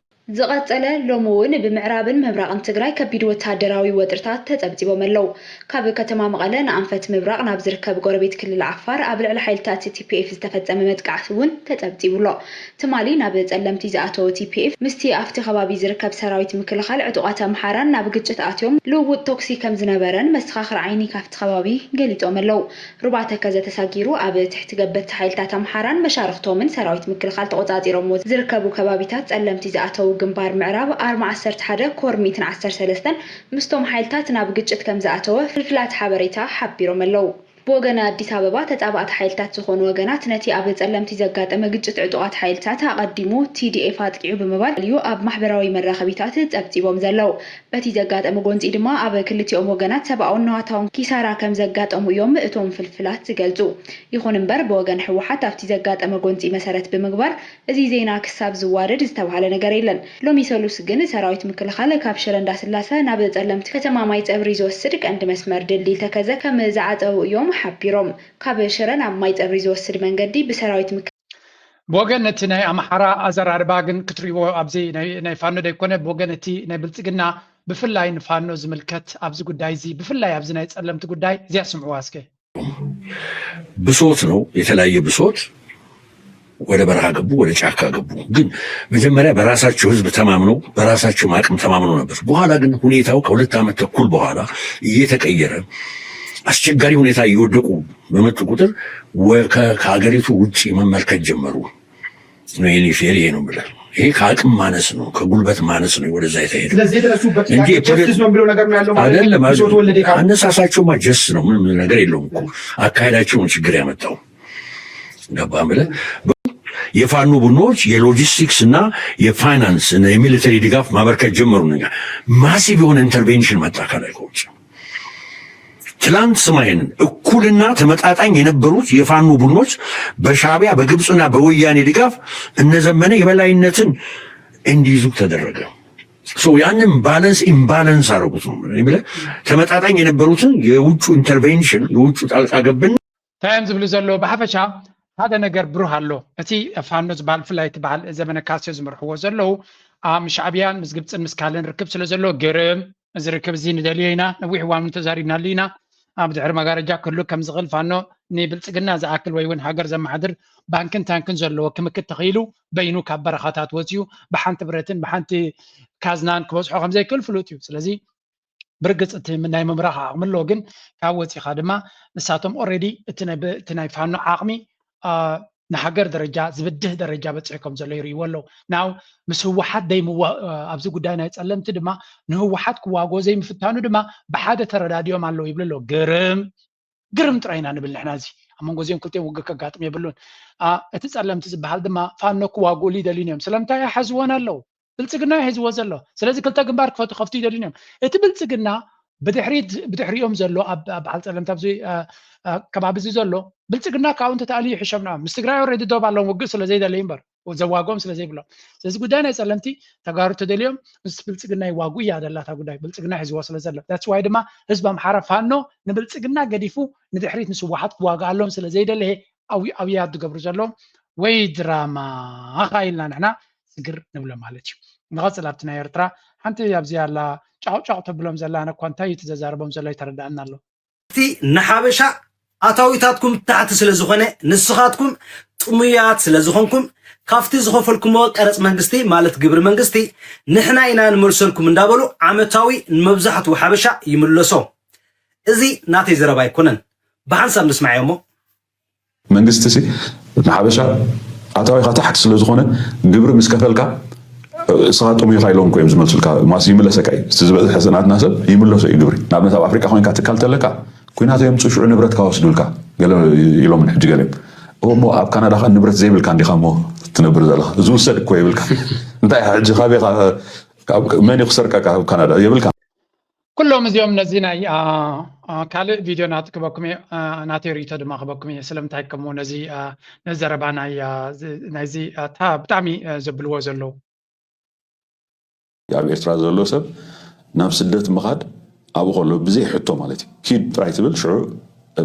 ዝቐጸለ ሎሚ እውን ብምዕራብን ምብራቕን ትግራይ ከቢድ ወተሃደራዊ ወጥርታት ተጸብጺቦም ኣለዉ። ካብ ከተማ መቐለ ንኣንፈት ምብራቕ ናብ ዝርከብ ጎረቤት ክልል ዓፋር ኣብ ልዕሊ ሓይልታት ቲ ፒ ኤፍ ዝተፈጸመ መጥቃዕቲ እውን ተጸብጺቡ ኣሎ። ትማሊ ናብ ጸለምቲ ዝኣተወ ቲ ፒ ኤፍ ምስቲ ኣብቲ ከባቢ ዝርከብ ሰራዊት ምክልኻል ዕጡቓት ኣምሓራን ናብ ግጭት ኣትዮም ልውውጥ ተኩሲ ከም ዝነበረን መሰኻኽር ዓይኒ ካብቲ ከባቢ ገሊጾም ኣለዉ። ሩባ ተከዘ ተሳጊሩ ኣብ ትሕቲ ገበቲ ሓይልታት ኣምሓራን መሻርኽቶምን ሰራዊት ምክልኻል ተቖጻጺሮምዎ ዝርከቡ ከባቢታት ጸለምቲ ዝኣተዉ ግንባር ምዕራብ ኣርማ ዓሰርተ ሓደ ኮር ሚእትን ዓሰርተ ሰለስተን ምስቶም ሓይልታት ናብ ግጭት ከም ዝኣተወ ፍልፍላት ሓበሬታ ሓቢሮም ኣለዉ። ብወገን ኣዲስ ኣበባ ተጻባእቲ ሓይልታት ዝኾኑ ወገናት ነቲ ኣብ ጸለምቲ ዘጋጠመ ግጭት ዕጡቓት ሓይልታት ኣቐዲሙ ቲ ዲ ኤፍ ኣጥቂዑ ብምባል እዩ ኣብ ማሕበራዊ መራኸቢታት ጸብጺቦም ዘለዉ። በቲ ዘጋጠመ ጎንጺ ድማ ኣብ ክልቲኦም ወገናት ሰብኣውን ንዋታውን ኪሳራ ከም ዘጋጠሙ እዮም እቶም ፍልፍላት ዝገልጹ። ይኹን እምበር ብወገን ህወሓት ኣብቲ ዘጋጠመ ጎንጺ መሰረት ብምግባር እዚ ዜና ክሳብ ዝዋደድ ዝተብሃለ ነገር የለን። ሎሚ ሰሉስ ግን ሰራዊት ምክልኻል ካብ ሽረ እንዳስላሰ ናብ ጸለምቲ ከተማ ማይ ጸብሪ ዝወስድ ቀንዲ መስመር ድልድል ተከዘ ከም ዝዓጸዉ እዮም ሓቢሮም። ካብ ሽረ ናብ ማይ ጸብሪ ዝወስድ መንገዲ ብሰራዊት ምክልኻል ብወገን እቲ ናይ ኣምሓራ ኣዘራርባ ግን ክትሪእዎ ኣብዚ ናይ ፋኖ ደይኮነ ብወገን እቲ ናይ ብልፅግና ብፍላይ ንፋኖ ዝምልከት ኣብዚ ጉዳይ እዚ ብፍላይ ኣብዚ ናይ ፀለምቲ ጉዳይ እዚኣ ስምዕዋ እስከ። ብሶት ነው፣ የተለያየ ብሶት ወደ በረሃ ገቡ፣ ወደ ጫካ ገቡ። ግን መጀመሪያ በራሳቸው ህዝብ ተማምነው በራሳቸው አቅም ተማምነው ነበር። በኋላ ግን ሁኔታው ከሁለት ዓመት ተኩል በኋላ እየተቀየረ አስቸጋሪ ሁኔታ እየወደቁ በመጡ ቁጥር ከሀገሪቱ ውጭ መመልከት ጀመሩ። ነው የኔ ፌር ይሄ ነው ብለህ ይሄ ከአቅም ማነስ ነው፣ ከጉልበት ማነስ ነው ወደዛ የተሄደ። ስለዚህ የተነሱበት እንጂ ጀስቲስ ነው የሚለው ነገር ነው ያለው ማለት አይደለም። ብሶት ወለደ ካሉ አነሳሳቸውማ ጀስት ነው፣ ምንም ነገር የለውም እኮ አካሄዳቸው ነው ችግር ያመጣው። ገባህ ብለህ የፋኖ ቡድኖች የሎጂስቲክስ እና የፋይናንስ እና የሚሊተሪ ድጋፍ ማበርከት ጀመሩ። እኛ ማሲቭ የሆነ ኢንተርቬንሽን መጣ ከላይ ከውጭ። ትላንት ስማ ይሄንን እኩልና ተመጣጣኝ የነበሩት የፋኖ ቡድኖች በሻዕቢያ በግብፅና በወያኔ ድጋፍ እነዘመነ የበላይነትን እንዲይዙ ተደረገ። ሶ ያንን ባላንስ ኢምባላንስ አደረጉት ነው የምልህ። ተመጣጣኝ የነበሩትን የውጩ ኢንተርቬንሽን የውጩ ጣልቃ ገብነት እንታይ እዮም ዝብሉ ዘለዉ? ብሓፈሻ ሓደ ነገር ብሩህ ኣሎ። እቲ ፋኖ ዝበሃል ብፍላይ እቲ በዓል ዘመነ ካሴ ዝመርሕዎ ዘለዉ ምስ ሻዕብያን ምስ ግብፅን ምስ ካልእን ርክብ ስለ ዘለዎ ግርም፣ እዚ ርክብ እዚ ንደልዮ ኢና፣ ነዊሕ እዋን እውን ተዛሪብናሉ ኢና። ኣብ ድሕሪ መጋረጃ ክህሉ ከም ዝኽእል ፋኖ ንብልፅግና ዝኣክል ወይ እውን ሃገር ዘመሓድር ባንክን ታንክን ዘለዎ ክምክት ተኽኢሉ በይኑ ካብ በረኻታት ወፂኡ ብሓንቲ ብረትን ብሓንቲ ካዝናን ክበፅሖ ከም ዘይክእል ፍሉጥ እዩ። ስለዚ ብርግፅ እቲ ናይ ምምራኽ ዓቕሚ ኣለዎ፣ ግን ካብ ወፂኻ ድማ ንሳቶም ኦልሬዲ እቲ ናይ ብ- እቲ ናይ ፋኖ ዓቕሚ አ፣ ንሃገር ደረጃ ዝብድህ ደረጃ በፂሑ ከም ዘሎ ይርእይዎ ኣለዉ። ናው ምስ ህወሓት ደይምዋ ኣብዚ ጉዳይ ናይ ፀለምቲ ድማ ንህወሓት ክዋግኦ ዘይምፍታኑ ድማ ብሓደ ተረዳዲኦም ኣለዉ ይብሉ ኣለዉ። ግርም ግርም ጥራይ ኢና ንብል ንሕና። እዚ ኣብ መንጎ እዚኦም ክልቲኦም ውግእ ከጋጥም የብሉን። አ፣ እቲ ፀለምቲ ዝበሃል ድማ ፋኖ ክዋግኡሉ ይደልዩን እዮም። ስለምንታይ ኣይሓዝዎን ኣለዉ? ብልፅግና እዩ ሒዝዎ ዘሎ። ስለዚ ክልተ ግንባር ክፈቱ ከፍቱ ይደልዩን እዮም። እቲ ብልፅግና ብድሕሪት ብድሕሪኦም ዘሎ ኣብ ኣብ በዓል ፀለምቲ ኣብዚ አ፣ አ፣ ከባቢ እዚ ዘሎ ብልፅግና ካብኡ እንተተኣልዩ ይሕሸም ንዖም። ምስ ትግራይ ኦልሬዲ ዶብ ኣለዎም ውግእ ስለ ዘይደለዩ እምበር ዘዋግኦም ስለ ዘይብሎም። ስለዚ ጉዳይ ናይ ፀለምቲ ተጋሩ ተደልዮም ምስ ብልፅግና ይዋጉ እያ ደላታ ጉዳይ ብልፅግና ሒዝዎ ስለ ዘሎ። That's why ድማ ህዝቢ ኣምሓራ ፋኖ ንብልፅግና ገዲፉ ንድሕሪት ንስዋሓት ክዋግኣሎም ስለ ዘይደለየ ኣብያት ዝገብሩ ዘለዎም ወይ ድራማ ኻ ኢልና ንሕና ስግር ንብሎ ማለት እዩ። ንቐፅል ኣብቲ ናይ ኤርትራ ሓንቲ ኣብዚ ኣላ ጫቕጫቕ ተብሎም ዘላ ኣነ እኳ እንታይ እዩ እቲ ዘዛርቦም ዘሎ ይተረዳእና ኣሎ። እቲ ንሓበሻ ኣታዊታትኩም ታሕቲ ስለ ዝኾነ ንስኻትኩም ጥሙያት ስለ ዝኾንኩም ካብቲ ዝኸፈልኩሞ ቀረፅ መንግስቲ ማለት ግብሪ መንግስቲ ንሕና ኢና ንመልሰልኩም እንዳበሉ ዓመታዊ ንመብዛሕትኡ ሓበሻ ይምለሶ። እዚ ናተይ ዘረባ ኣይኮነን፣ ብሓንሳብ ንስማዕ እሞ መንግስቲ ሲ ንሓበሻ ኣታዊኻ ታሕቲ ስለ ዝኾነ ግብሪ ምስ ከፈልካ እስኻ ጥሙይኻ ኢሎም እኮ እዮም ዝመልሱልካ። ማስ ይምለሰካ እዩ። እቲ ዝበዝሐ ናትና ሰብ ይምለሶ እዩ ግብሪ። ንኣብነት ኣብ ኣፍሪቃ ኮይንካ ትካል ተለካ ኩናት እዮም ጽሽዑ ንብረትካ ወስዱልካ ገለ ኢሎም ሕጂ ገለ እዮም። እሞ ኣብ ካናዳ ኸ ንብረት ዘይብልካ እንዲኻ እሞ ትነብር ዘለኻ ዝውሰድ እኮ የብልካ። እንታይ ሕጂ ካበይ መን ይኽሰርቀካ ኣብ ካናዳ የብልካ። ኩሎም እዚኦም ነዚ ናይ ካልእ ቪድዮ ናት ክበኩም እየ ናተይ ርእቶ ድማ ክበኩም እየ ስለምንታይ ከምኡ ነዚ ነዚ ዘረባ ናይዚ እታ ብጣዕሚ ዘብልዎ ዘለዉ ኣብ ኤርትራ ዘሎ ሰብ ናብ ስደት ምኻድ ኣብኡ ከሎ ብዘይ ሕቶ ማለት እዩ ኪድ ጥራይ ትብል ሽዑ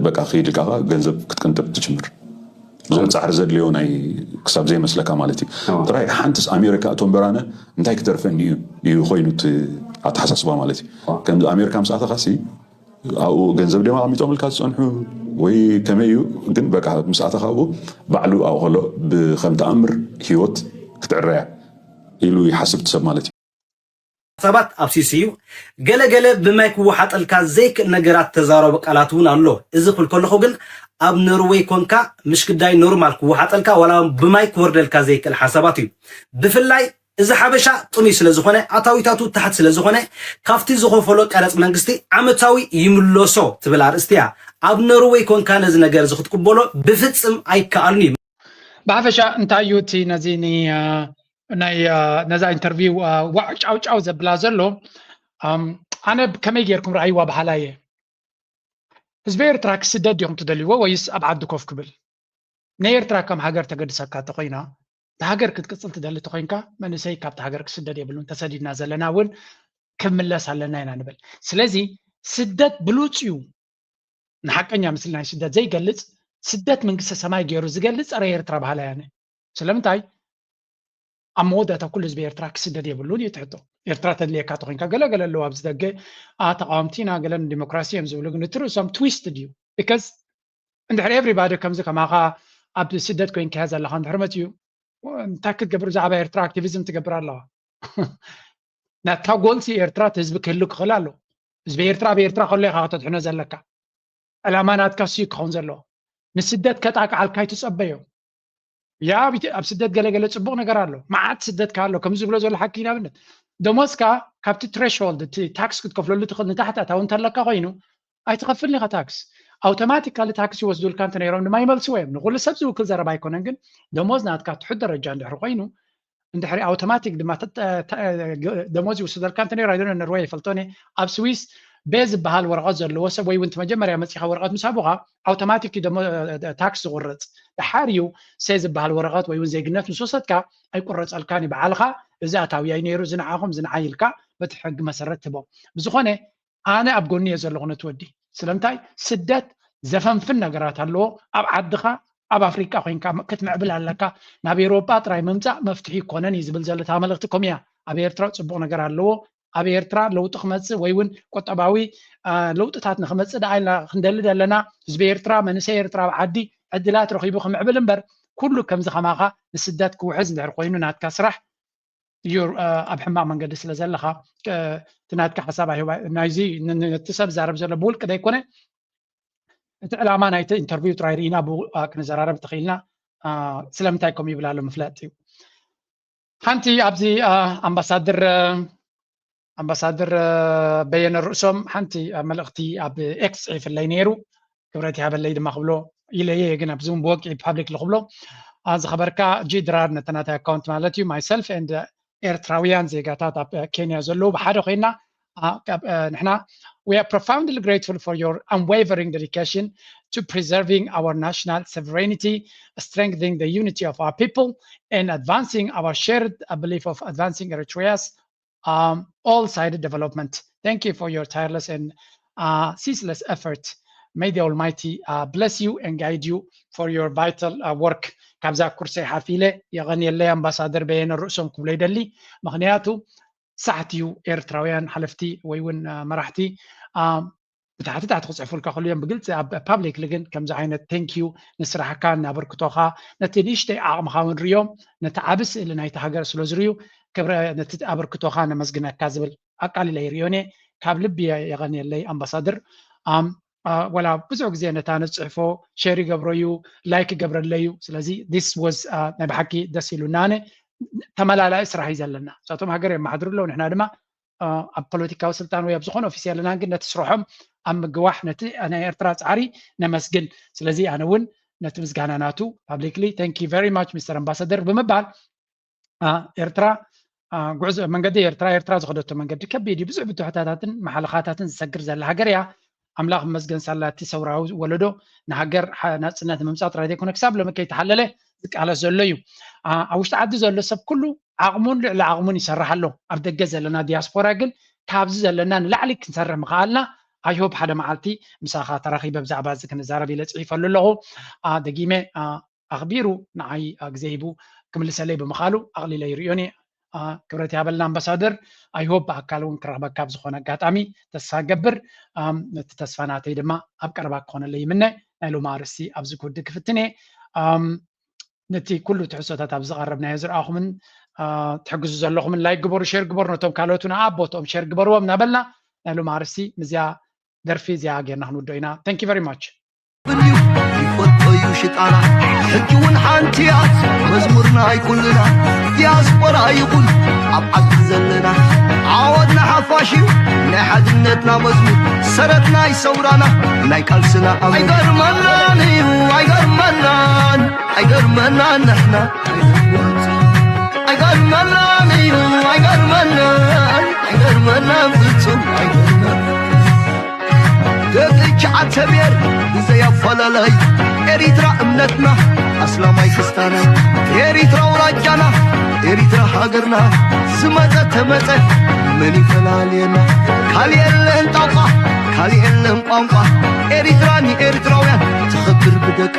በቃ ክይድ ኢልካ ገንዘብ ክትቅንጥብ ትጅምር ብዙሕ ፃዕሪ ዘድልዮ ናይ ክሳብ ዘይመስለካ ማለት እዩ ጥራይ ሓንትስ ኣሜሪካ እቶም በራነ እንታይ ክተርፈኒ እዩ ኮይኑ ኣተሓሳስባ ማለት እዩ ከም ኣሜሪካ ምስ ኣተኻሲ ኣብኡ ገንዘብ ድዮም ኣቐሚጦምልካ ዝፀንሑ ወይ ከመይ እዩ ግን በቃ ምስ ኣተኻ ኣብኡ ባዕሉ ኣብኡ ከሎ ብከም ተኣምር ሂወት ክትዕረያ ኢሉ ይሓስብ ሰብ ማለት እዩ ሓሳባት ኣብሲሱ እዩ ገለ ገለ ብማይ ክወሓጠልካ ዘይክእል ነገራት ተዛረቦ ቃላት እውን ኣሎ እዚ ክብል ከለኹ ግን ኣብ ኖርወይ ኮንካ ምሽ ግዳይ ኖርማል ክወሓጠልካ ዋላ ብማይ ክወርደልካ ዘይክእል ሓሳባት እዩ ብፍላይ እዚ ሓበሻ ጥሙይ ስለ ዝኾነ ኣታዊታቱ ታሕት ስለ ዝኾነ ካብቲ ዝኸፈሎ ቀረፅ መንግስቲ ዓመታዊ ይምለሶ ትብል ኣርእስቲ እያ ኣብ ኖርወይ ኮንካ ነዚ ነገር እዚ ክትቅበሎ ብፍፅም ኣይከኣልን እዩ ብሓፈሻ እንታይ እዩ እቲ ነዚ ናይ ነዛ ኢንተርቪው ዋዕ ጫውጫው ዘብላ ዘሎ ኣነ ከመይ ጌርኩም ረኣይዋ በሃላ እየ ህዝቢ ኤርትራ ክስደድ ዲኹም ትደልይዎ ወይስ ኣብ ዓዲ ኮፍ ክብል ናይ ኤርትራ ከም ሃገር ተገድሰካ ተኮይና እታ ሃገር ክትቅፅል ትደሊ ተኮይንካ መንእሰይ ካብቲ ሃገር ክስደድ የብሉን ተሰዲድና ዘለና እውን ክምለስ ኣለና ኢና ንብል ስለዚ ስደት ብሉፅ እዩ ንሓቀኛ ምስሊ ናይ ስደት ዘይገልፅ ስደት መንግስተ ሰማይ ገይሩ ዝገልፅ ፀረ ኤርትራ ባህላ ያነ ስለምንታይ ኣብ መወዳእታ ኩሉ ህዝቢ ኤርትራ ክስደድ የብሉን እዩ ትሕቶ። ኤርትራ ተድልየካ ተኮይንካ ገለገለ ኣለዉ ኣብዚ ደገ፣ ኣ ተቃወምቲ ኢና፣ ገለን ዲሞክራሲ እዮም ዝብሉ፣ ግን እቲ ርእሶም ትዊስትድ እዩ። ቢካዝ እንድሕር ኤቭሪባዲ ከምዚ ከማኻ ኣብ ስደት ኮይንካያ ዘለኻ እንድሕር መፅዩ እንታይ ክትገብር ብዛዕባ ኤርትራ ኣክቲቪዝም ትገብር ኣለዋ? ናትካ ጎልሲ ኤርትራ እቲ ህዝቢ ክህሉ ክኽእል ኣለዎ። ህዝቢ ኤርትራ ኣብ ኤርትራ ከሎ ኢኻ ከተድሕኖ ዘለካ። ዕላማ ናትካ እሱ እዩ ክኸውን ዘለዎ። ንስደት ከጣቅዓልካ ኣይትጸበዮ። ያ ኣብ ስደት ገለገለ ጽቡቕ ነገር ኣሎ። መዓት ስደት ኣሎ ከምዚ ዝብሎ ዘሎ ሓቂ ንኣብነት ደሞዝካ ካብቲ ትሬሽሆልድ እቲ ታክስ ክትከፍለሉ ትኽእል ንታሕቲ ኣታዊ እንተለካ ኮይኑ ኣይትኸፍልን ኢኻ ታክስ። ኣውቶማቲካሊ ታክስ ይወስዱልካ እንተ ነይሮም ድማ ይመልስዎ እዮም። ንኹሉ ሰብ ዝውክል ዘረባ ኣይኮነን፣ ግን ደሞዝ ናትካ ትሑት ደረጃ እንድሕር ኮይኑ እንድሕሪ ኣውቶማቲክ ድማ ደሞዝ ይውስደልካ እንተ ነይሩ ኣይደነ ነርወይ ይፈልጦኒ ኣብ ስዊስ ቤ ዝበሃል ወረቐት ዘለዎ ሰብ ወይ እውን መጀመርያ መፂኻ ወረቐት ምስ ኣቦኻ ኣውቶማቲክ ደሞ ታክስ ዝቁረፅ ድሓር እዩ ሴ ዝበሃል ወረቐት ወይ እውን ዜግነት ምስ ወሰድካ ኣይቁረፀልካን እዩ በዓልኻ እዚ ኣታዊ ኣይ ነይሩ ዝንዓኹም ዝንዓይ ኢልካ በቲ ሕጊ መሰረት ትቦ ብዝኾነ ኣነ ኣብ ጎኒ እየ ዘለኹ ነቲ ወዲ ስለምንታይ ስደት ዘፈንፍን ነገራት ኣለዎ ኣብ ዓድኻ ኣብ ኣፍሪቃ ኮይንካ ክትምዕብል ኣለካ ናብ ኤሮጳ ጥራይ ምምፃእ መፍትሒ ይኮነን እዩ ዝብል ዘሎ እታ መልእክቲ ከምኡ እያ ኣብ ኤርትራ ፅቡቅ ነገር ኣለዎ ኣብ ኤርትራ ለውጢ ክመፅእ ወይ እውን ቁጠባዊ ለውጥታት ንክመፅእ ደኣ ኢልና ክንደሊ ዘለና ህዝቢ ኤርትራ መንእሰይ ኤርትራ ኣብ ዓዲ ዕድላት ረኪቡ ክምዕብል እምበር ኩሉ ከምዚ ከማካ ንስደት ክውሕዝ እንድሕር ኮይኑ ናትካ ስራሕ you're ኣብ ሕማቕ መንገዲ ስለ ዘለኻ እቲ ናትካ ሓሳብ ኣይህባ ናይዚ ነቲ ሰብ ዛረብ ዘሎ ብውልቂ ደይኮነ እቲ ዕላማ ናይቲ ኢንተርቪው ጥራይ ርኢና ብኡ ክንዘራረብ ተኽኢልና ስለምንታይ ከምኡ ይብል ኣሎ ምፍላጥ እዩ ሓንቲ ኣብዚ ኣምባሳደር ኣምባሳደር በየነ ርእሶም ሓንቲ መልእኽቲ ኣብ ኤክስ ፅሒፍለይ ነይሩ ክብረት ይሃበለይ ድማ ክብሎ ኢለየ ግን ኣብዚ እውን ብወግዒ ፓብሊክ ክብሎ ዝኸበርካ ጂ ድራር ነተናታይ ኣካውንት ማለት እዩ myself and ኤርትራውያን ዜጋታት ኣብ ኬንያ ዘለዉ ብሓደ ኮይና ንሕና we are profoundly grateful for your unwavering dedication to preserving our national sovereignty, strengthening the unity of our people, and advancing our shared belief of advancing Eritrea's um, all-sided development. Thank you for your tireless and uh, ceaseless effort. May the Almighty uh, bless you and guide you for your vital uh, work. ካብዛ ኩርሰይ ሓፊለ የቐንየለይ ኣምባሳደር በየነ ርእሶም ክብሎ ይደሊ ምክንያቱ ሳሕት እዩ ኤርትራውያን ሓለፍቲ ወይ እውን መራሕቲ ብታሕቲ ታሕቲ ክፅሕፉልካ ከሉ እዮም ብግልፂ ኣብ ፓብሊክሊ ግን ከምዚ ዓይነት ቴንኪዩ ንስራሕካ እናበርክቶኻ ነቲ ንእሽተይ ዓቕምኻ እውን ርዮም ነቲ ዓቢ ስእሊ ናይቲ ሃገር ስለ ዝርዩ ክብረ ነቲ ኣበርክቶኻ ነመስግነካ ዝብል ኣቃሊለ ይርዮን እየ ካብ ልቢ የቐንየለይ ኣምባሳድር ወላ ብዙሕ ግዜ ነታ ንፅሕፎ ሸር ይገብሮ እዩ ላይክ ይገብረለይ እዩ ስለዚ this was ናይ ብሓቂ ደስ ኢሉና ኣነ ተመላላኢ ስራሕ እዩ ዘለና እሳቶም ሃገር የመሓድሩ ኣለዉ ንሕና ድማ ኣብ ፖለቲካዊ ስልጣን ወይ ኣብ ዝኾነ ኦፊስ የለናን ግን ነቲ ስርሖም ኣብ ምግዋሕ ነቲ ናይ ኤርትራ ፃዕሪ ነመስግን ስለዚ ኣነ እውን ነቲ ምስጋና ናቱ publicly thank you very much Mister Ambassador ብምባል ኤርትራ ጉዕዞ መንገዲ ኤርትራ ኤርትራ ዝኸደቶ መንገዲ ከቢድ እዩ ብዙሕ ብትሕታታትን መሓለኻታትን ዝሰግር ዘላ ሃገር እያ ኣምላኽ መስገን ሳላ እቲ ሰውራዊ ወለዶ ንሃገር ናፅነት ንምምፃእ ጥራይ ዘይኮነ ክሳብ ሎሚ ከይተሓለለ ዝቃለስ ዘሎ እዩ ኣብ ውሽጢ ዓዲ ዘሎ ሰብ ኩሉ ዓቕሙን ልዕሊ ዓቕሙን ይሰርሕ ኣሎ ኣብ ደገ ዘለና ዲያስፖራ ግን ካብዚ ዘለና ንላዕሊ ክንሰርሕ ምኽኣልና ኣይሆብ ሓደ መዓልቲ ምሳኻ ተራኺበ ብዛዕባ እዚ ክንዛረብ ኢለ ፅሒፈሉ ኣለኹ ደጊመ ኣኽቢሩ ንዓይ ግዜ ሂቡ ክምልሰለይ ብምኻሉ ኣቕሊለ ይርእዮን እየ ክብረት ያበልና ኣምባሳደር ኣይሆብ ብኣካል እውን ክረኽበካ ኣብ ዝኾነ ኣጋጣሚ ተስፋ ገብር ነቲ ተስፋ ናተይ ድማ ኣብ ቀረባ ክኾነለይ ይምነ ናይ ሎማ ኣርስቲ ኣብዚ ክውድእ ክፍትን እየ ነቲ ኩሉ ትሕዝቶታት ኣብ ዝቐረብናዮ ዝረኣኹምን ትሕግዙ ዘለኹምን ላይክ ግበሩ ሼር ግበሩ ነቶም ካልኦት እውን ኣብ ቦትኦም ሼር ግበርዎም እናበልና ናይ ሎም ኣርስቲ ምዚያ ደርፊ እዚኣ ጌርና ክንውዶ ኢና thank you very much ይፈቶ እዩ ሽጣና ሕጂ እውን ሓንቲ እያ መዝሙርና ኣይኩልና ዲያስፖራ ይኹን ኣብ ዓዲ ዘለና ዓወትና ሓፋሽ እዩ ናይ ሓድነትና መዝሙር ሰረት ናይ ሰውራና ናይ ቃልስና ኣይገርመናን እዩ ኣይገርመናን ኣይገርመናን ንሕና ኣይገርመናን እዩ ኣይገርመናን ኣይገርመናን ፍጹም ኣይገርመናን ደቂ ሸዓተ ብሔር ብዘይ ኣፈላላይ ኤሪትራ እምነትና ኣስላማይ ክስታናይ ኤሪትራ ውላጃና ኤሪትራ ሃገርና ዝመጸ ተመጸ መን ይፈላልየና ካልእ የለን ጣውቃ ካልእ የለን ቋንቋ ኤሪትራ ንኤሪትራውያን ትኸብር ብደቃ